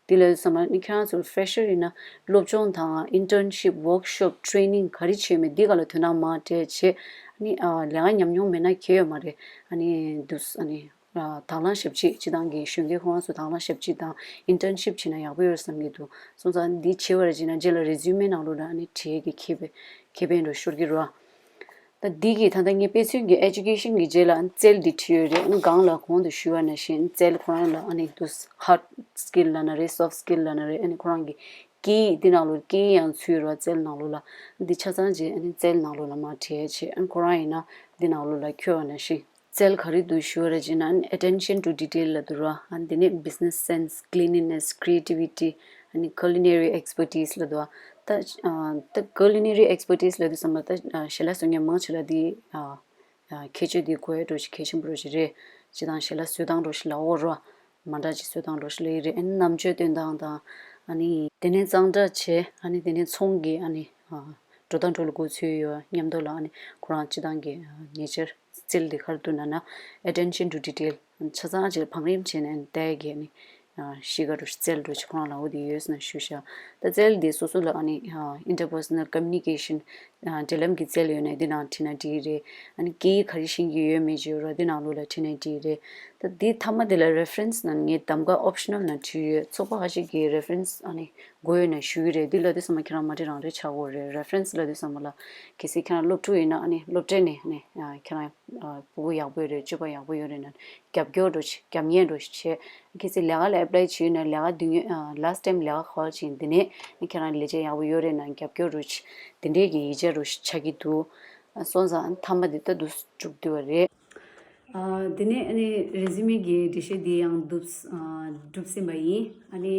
དེ་ལ་ཙམ་ཨ་ནི་ཁྱེད་རང་ཚོ་fresher ཡིན་ན་སློབ་སྦྱོང་དང་internship workshop training ག་རེ་བྱས་མེད་འདི་སྒང་ལ་དོ་སྣང་མང་སྤྲད་བྱས། ཨ་ནི་ཨ་ལས་ཀ་ཉམས་མྱོང་མེད་ན་གལ་ཡོད་མ་རེད། ཨ་ནི་འདུག་ཨ་ནི། དང་བླངས་ཞབས་ཕྱི་སྤྱི་བཏང་གི་གཞོན་སྐྱེས་ཁོ་རང་ཚོ་དང་བླངས་ཞབས་ཕྱི་དང་internship བྱས་ན་ཡག་པོ་ཡོད་བསམ་གྱི་འདུག་སོང་ཙང་འདི་བྱས་པ་རེད་ཅེ་ན་རྗེས་ལ་resume ནང་ལོགས་ལ་ཨ་ནི་བྲིས་ཀྱི་ཁེ་ཕན་ཁེ་ཕན་འདྲ་ཤོར་གྱི་རེད་བ། ད་འདི་གི་ད་ལྟ་ངས་དཔེ་མཚོན་གྱི་education གི་རྗེས་ལ་ཨ་ནི་རྩལ་འདི་བྲིས་ཡོད་རེད། ཨ་ནི་སྒང་ལ་གོང་དུ་ཞུས་པ་ནང་བཞིན་རྩལ་ཁོ་རང་ལ་ཨ་ནི་འདུག hard skill ལབ་ན་རེད། soft skill ལབ་ན་རེད། ཨ་ནི་ཁོ་རང་གི་སྐད་ཡིག་འདི་ནང་ལོགས་སྐད་ཡིག་ཡང་ཚུད་ཡོད་རེད་བ། རྩལ་ནང་ལོགས་ལ་འདི་ཆ་ཚང་རྗེས་ཨ་ནི་རྩལ་ནང་ལོགས་ལ་མར་བྲིས་བྱས། ཨ་ནི་ཁོ་རང་ཡིན་ན་འདི་ནང་ལོགས་ལ་འཁྱོལ་བ་ནང་བཞིན། རྩལ་ག་རེ་འདུག་ཞུ་བ་རེད་ཅེ་ན་attention to detail ལབ་འདུག་ར། ཨ་འདི་ནས་business sense, cleanliness, creativity, ཨ་ནི་culinary expertise ལབ་འདུག་ད་ཨ་ད་culinary expertise ལབ་དུས་ཙམ་པ་ད་ཨ་ཞལ་ལག་བཟོ་མཁན་མང་ཆེ་ལ་འདི་ཨ་ ཁྱད་ཆོས་འདི་དགོས་འགྲོ་ཞིག་གལ་ཆེན་པོ་རོ་ཞིག་རེད། སྤྱི་བཏང་ཞལ་ལག་བཟོས་སྟངས་རོ་ཞིག་ལ་འོ་རོ། མ་འདྲ་ཅིག་བཟོས་སྟངས་རོ་ཞིག་ལ་ཡི་རེད། ཨ་ནི་རྣམ་དཔྱོད་སྟོན་སྟངས་དང་། ཨ་ནི་དེ་ནས་གཙང་སྦྲ་བྱས། ཨ་ནི་དེ་ནས་ཚོང་གི་ཨ་ནི་འགྲོ་སྟངས་འགྲོ་ལ་འགོ་ཚུགས་ཡོད་མཉམ་དུ་ལ། ཨ་ནི་ཁོ་རང་སྤྱི་བཏང་གི་ནེ་ཅར་རྩལ་འདི་ག་རེ་འདུག་ན་ན། attention to detail། ཆ་ཚང་ཅིག་བང་རིམ་བྱས་ནས་བལྟས་ཀྱི་ནི། གཤིས་ཀ་འདྲ་རྩལ་འདྲ་ཅིག་ཁོ་རང་ལ་འོ་དེ་ཡོད་ཟེར་ན་ཞུ་ཤག་ད་རྩལ་འདི་སོ་སོ་ལ་ཨ་ནི་interpersonal communication། འབྲེལ་ལམ་གྱི་རྩལ་ཡོད་ན་འདི་ནང་བྲིས་ན་འགྲིག་རེད། ཨ་ནི་སྐད་ཡིག་ག་རེ་ཤེས་ཀྱི་ཡོད་མེད་ཅིག་ཡོད་ར། འདི་ནང་ལོགས་ལ་བྲིས་ན་འགྲིག་རེད། ད་འདི་མཐའ་མ་འདི་ལ་reference ནང་ངས་གདམ་ག་optional ནང་བྲིས་ཡོད། ཚོགས་པ་ཁ་ཤས་ཀྱི་reference ཨ་ནི་དགོས་ཡོད་ན་ཞུ་གི་རེད། འདི་ལ་འདི་ཚང་མ་ཁྱེད་རང་མ་བྲིས་རང་བྲིས་ཆགས་དགོས་རེད། reference ལ་འདི་ཚང་མ་ལ་གལ་སྲིད་ཁྱེད་རང་སློབ་ཕྲུག་ཡིན་ན་ཨ་ནི་སློབ་གྲྭ་ནས་ཨ་ནི་ཁྱེད་རང་ཕྲུ་གུ་ཡག་པོ་ཡོད་རེད། སྤྱོད་པ་ཡག་པོ་ཡོད་རེད་ན། རྒྱབ་སྐྱོར་འདྲ་ཞིག་རྒྱབ་གཉེར་འདྲ་ཞིག་བྱས། གལ་སྲིད་ལས་ཀ་ལ་apply བྱས་ཡོད་ན་ལས་ཀ་དུས་ཡུན་last time ལས་ཀ་ག་བ་བྱས་འདི་ནས་ཁྱེད་རང་ལས་བྱེད་ཡག་པོ་ཡོད་རེད་ན་རྒྱབ་སྐྱོར་འདྲ་ཞིག་འདི་འདྲས་ཀྱི་ཡིག་ཆ་འདྲ་ཞིག་ཆགས་ཀྱི་འདུག་སོང་ཙང་མཐའ་མ་འདི་ལྟ་འདུག་འགྲུབ་འདུག་བ་རེད། དེ་ནས་ཨ་ནི་resume གི་འགྲེལ་བཤད་འདི་ཡང་འགྲུབ་འགྲུབ་ཟིན་པ་ཡིན། ཨ་ནི།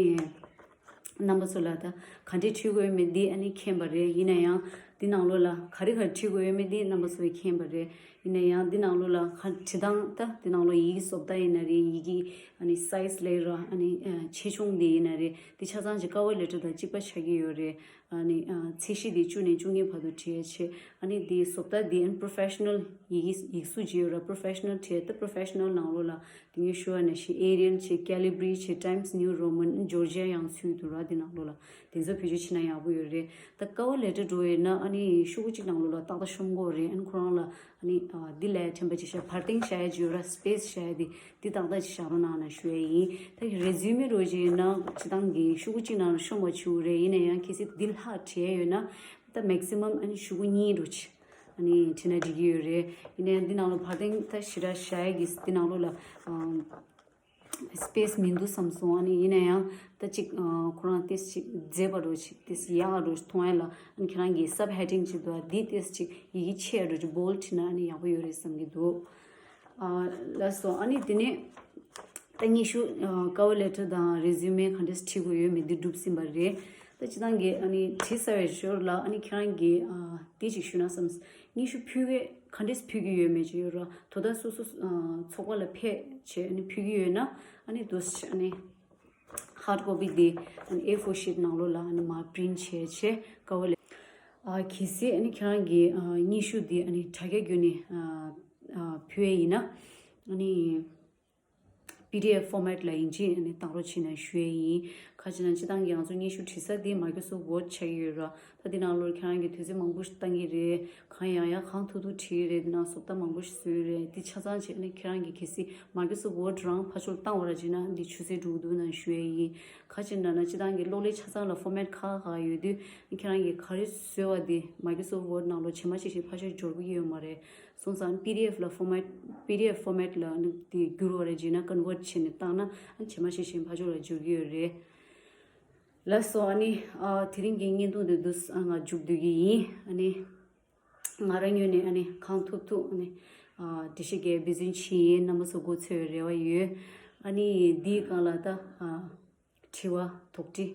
རྣམ་པ་ཚོ་ལ་ད་ག་འདྲས་བྲིས་དགོས་ཡོད་མེད་འདི་ཨ་ནི་མཁྱེན་པ་རེད། ཡིན་ན་ཡང་འདི་ནང་ལོགས་ལ་ག་རེ་ག་རེ་བྲིས་དགོས་ཡོད་མེད་འདི་རྣམ་པ་ཚོས་མཁྱེན་པ་རེད། ཡིན་ན་ཡང་འདི་ནང་ལོགས་ལ་ག་བྲིས་སྟངས་ད་འདི་ནང་ལོགས་ཡི་གེ་བཟོ་ལྟ་ཡིན་ན་རེད། ཡི་གེ་ཨ་ནི་size ལབ་ར་ཨ་ནི་ཆེ་ཆུང་འདི་ཡིན་ན་རེད། འདི་ཆ་ཚང་ཅིག་cover letter དང་གཅིག་པ་ཆགས་ཀྱི་ཡོད་རེད། ཨ་ནི་ཚད་གཞི་འདི་བཅུ་ནས་བཅུ་གཉིས་བར་དུ་བྲིས་ཡ་ཆེད། ཨ་ནི་འདི་བཟོ་ལྟ་འདི་ཨ་ནི་professional ཡི་གེ་ཡིག་གཟུགས་ཅིག་ཡོད་ར། professional བྲིས་ད་professional ནང་ལོགས་ལ། དེ་ངས་ཞུ་བ་ནང་བཞིན་Arial བྱས། Calibri བྱས། Times New Roman། Georgia ཡང་ཚུད་འདུག་ར། དེ་ནང་ལོགས་ལ་དེ་ཚོ་བེད་སྤྱོད་བྱེད་ན་ཡག་པོ་ཡོད་རེད། ད་cover letter འགྲོ་ཡོད་ན་ཨ་ནི་ཤོག་གུ་གཅིག་ནང་ལོགས་ལ་ཏག་ཏག་ཤོང་གི་ཡོད་རེད། ཨ་ནི་ཁོ་རང་ལ་ཨ་ནི་འདི་ལས་ཕྲན་བུ་ཅིག་བཞག་བར་སྟེང་བཞག་ཡ་ཅིག་ཡོད་ར། space བཞག་ཡ་དེ་འདི་ཏག་ཏག་ཅིག་བཞག་རོགས་གནང་ན་ཞུ་ཡ་ཡིན། ད་resume འགྲོ་ཅིག་ཡོད་ན་སྤྱི་བཏང་གི་ཤོག་གུ་གཅིག་ནང་ལ་ཤོང་བ་བྱུང་རེད། ཡིན་ན་ཡང་གལ་སྲིད་འདི་ལྷག་བྲིས་ཡ་ཡོད་ན་ད་maximum ཨ་ནི་ཤོག་གུ་གཉིས་འགྲོ་ཅིག་ཨ་ནི་བྲིས་ན་འགྲིག་གི་ཡོད་རེད། ཡིན་ནའི་འདི་ནང་ལོགས་བར་སྟེང་ད་ཞེ་དྲག་བཞག་ཡ་གི་འདི་ནང་ལོགས་ལ་space མི་འདུག་བསམ་སོང་། ཨ་ནི་ཡིན་ན་ཡང་ད་ཅིག་ཁོ་རང་ཏོག་ཙམ་ཅིག་མཛེས་པ་འདྲ་ཅིག་ཏོག་ཙམ་ཡག་འདྲ་མཐོང་ཡ་ལ་ཨ་ནི་ཁྱེད་རང་གི་subheading ཅིག་འདུག་འདི་ཏོག་ཙམ་ཅིག་ཡི་གེ་ཆེ་འདྲ་ཅིག་bold བྲིས་ན་ཨ་ནི་ཡག་པོ་ཡོད་རེད་བསམ་གྱི་འདུག་ལགས་སོ། ཨ་ནི་དེ་ནས་ད་སྙན་ཞུ་cover letter དང་resume ག་འདྲས་བྲིས་དགོས་ཡོད་མེད་འདི་གྲུབ་ཟིན་པ་རེད། ད་སྤྱི་བཏང་གི་ཨ་ནི་བྲིས་ཚར་བའི་ཞོར་ལ་ཨ་ནི་ཁྱེད་རང་གི་དེ་ཅིག་ཞུ་ན་བསམ། སྙན་ཞུ་ཕུལ་གི་ག་འདྲས་ཕུལ་གི་ཡོད་མེད་ཅིག་ཡོད་ར། དོ་བདག་སོ་སོ་ཚོགས་པ་ལ་ཕེབས་བྱས་ཨ་ནི་ཕུལ་གི་ཡོད་ན་ཨ་ནི་དུ་ཨ་ནི་hard copy དེ་ཨ་ནི་A four sheet ནང་ལོགས་ལ་ཨ་ནི་མར་print བྱས་བྱས་cover letter གལ་སྲིད་ཨ་ནི་ཁྱེད་རང་གི་སྙན་ཞུ་དེ་ཨ་ནི་དྲ་རྒྱ་བརྒྱུད་ནས་ཕུལ་བ་ཡིན་ན་ཨ་ནི། PDF format ལ་ཡིན་གཅིག་ནས་བཏང་རོགས་བྱེད་ན་ཞུ་ཡས་ཡིན། ཁ་ཅིག་ན་སྤྱི་བཏང་གི་ང་ཚོ་སྙན་ཞུ་བྲིས་ས་དེ་Microsoft Word ཆགས་ཀྱི་ཡོད་ར། ད་དེ་ནང་ལོགས་ཁྱེད་རང་གི་དུས་ཚོད་མང་པོ་ཞིག་བཏང་གི་རེད། གང་ཡང་ཡང་གང་ཐུབ་ཐུབ་བྲིས་ཀྱི་རེད། དེ་ནང་བཟོ་ལྟ་མང་པོ་ཞིག་བཟོས་ཡོད་རེད། དེ་ཆ་ཚང་བྱས་ནས་ཁྱེད་རང་གི་གལ་སྲིད་Microsoft Word རང་ཕར་ཕྱོགས་བཏང་བ་ར་བྱས་ན་འདི་ཆུད་ཟོས་འགྲོ་གི་འདུག་ན་ཞུ་ཡས་ཡིན། ཁ་ཅིག་ན་ན་སྤྱི་བཏང་གི་གློག་ཀླད་ཆ་ཚང་ལ་format ཁག་ཁག་ཡོད་དུས་ཁྱེད་རང་གི་ག་རེ་བཟོས་པ་དེ་Microsoft Word ནང་ལོགས་ཇེ་མང་ཇེ་ཞན་ཕར་ཕྱོགས་འབྱོར་གི་ཡོད་མ་རེད། སོང་ཙང་PDF ལ་format PDF format ལ་ནི་དེ་བསྒྱུར་བ་རེད་བྱས་ན་convert བྱས་ནས་བཏང་ན་ཨ་ཇེ་མང་ཞིག་ཞིག་ཕར་ཕྱོགས་ལ་འགྱུར་གྱི་ཡོད་རེད། ལགས་སོ། ཨ་ནི་ཨ་དེ་རིང་གི་བརྙན་ཐུང་དེ་འདུག་ཨ་ང་མཇུག་བསྡུ་གི་ཡིན། ཨ་ནི་ང་རང་ངོས་ནས་ཨ་ནི་གང་ཐུབ་ཐུབ་ཨ་ནི་ཨ་འགྲེལ་བཤད་རྒྱག་འབད་བརྩོན་བྱེད་ཡིན། རྣམ་པ་ཚོ་མགོ་ཚོས་རེ་བ་ཡོད། ཨ་ནི་འདིའི་སྒང་ལ་ད་ཨ། དྲི་བ་དོགས་འདྲི།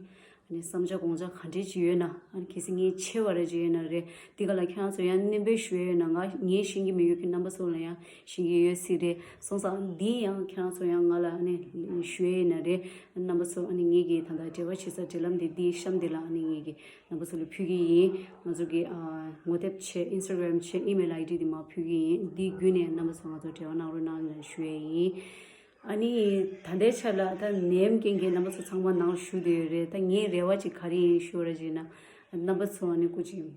ཨ་ནི་བསམ་འཆར་དགོངས་འཆར་ག་འདྲས་ཅིག་ཡོད་ན་ཨ་ནི་གལ་སྲིད་ངས་ཆེ་བ་རེ་ཅིག་ཡོད་ན་རེད། འདི་ག་ལ་ཁྱེད་རང་ཚོ་ཡང་སྣོན་པ་ཞུ་ཡས་ཡོད་ན་ང་ངས་ཤེས་ཀྱི་མི་ཡོད་ཀྱི་རྣམ་པ་ཚོ་ལ་ཡང་ཤེས་ཀྱི་ཡོད་སྲིད་རེད། སོང་ཙང་འདི་ཡང་ཁྱེད་རང་ཚོ་ཡང་ང་ལ་ཨ་ནི་ཞུ་ཡས་ཡོད་ན་རེད། རྣམ་པ་ཚོ་ཨ་ནི་ངེད་ཀྱི་ད་ལྟ་འབྲེལ་བ་བྱེད་ས་འབྲེལ་ལམ་འདི་འདིའི་གཤམ་འདི་ལ་ཨ་ནི་ངེད་ཀྱི་རྣམ་པ་ཚོ་ལ་ཕུལ་གྱི་ཡིན། ང་ཚོ་གི་ཨ་ངོ་དེབ་བྱས་Instagram བྱས་email ID འདི་མར་ཕུལ་གྱི་ཡིན། འདི་བརྒྱུད་ནས་རྣམ་པ་ཚོ་ང་ཚོ་འབྲེལ་བ་གནང་རོགས་གནང་ཞུ་ཡས་ཡིན། ཨ་ནི་ད་ལྟའི་ཆ་ལ་ད་ནད་ཡམས་རྐྱེན་གྱིས་རྣམ་པ་ཚོ་ཚང་མ་ནང་ཞུགས་བསྡད་ཡོད་རེད། ད་ངའི་རེ་བ་ཅིག་ག་རེ་ཡིན་ཞུ་བ་རེད་ཅེ་ན། རྣམ་པ་ཚོ་ཨ་ནི་སྐུ་མཁྱེན།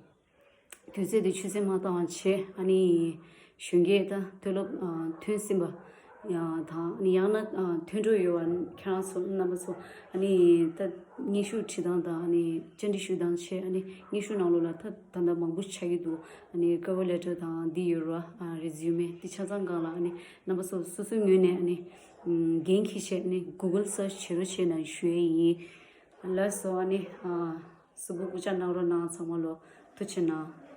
དུས་ཚོད་དེ་ཆུད་ཟོས་མ་བཏང་བ་བྱས། ཨ་ནི་གཞོན་སྐྱེས་ད་མཐོ་སློབ་ཨ་ཐོན་ཟིན་པ་ཡང་དང་ཨ་ནི་ཡང་ན་ཨ་ཐོན་འགྲོ་ཡོད་པ་ཁྱེད་རང་ཚོ་རྣམ་པ་ཚོ་ཨ་ནི་ད་སྙན་ཞུ་བྲིས་སྟངས་དང་ཨ་ནི་བཅར་འདྲི་ཞུ་སྟངས་བྱས། ཨ་ནི་སྙན་ཞུ་ནང་ལོགས་ལ་ད་ད་ལྟ་མང་པོ་ཆགས་ཀྱི་འདུག་ཨ་ནི་cover letter དང་འདི་ཡོད་ར། ཨ་resume འདི་ཆ་ཚང་སྒང་ལ་ཨ་ནི་རྣམ་པ་ཚོ་སོ་སོའི་ངོས་ནས་ཨ་ནི་འགན་འཁྱེར་བྱས་ཨ་ནི་Google search བྱེད་རོགས་བྱས་ན་ཞུ་ཡས་ཡིན། ལགས་སོ། ཨ་ནི་ཨ་གཟུགས་པོ་སྐུ་ཕྱག་གནང་རོགས་གནང་། ཚང་མ་ལོ་ཐུགས་རྗེ་གནང་།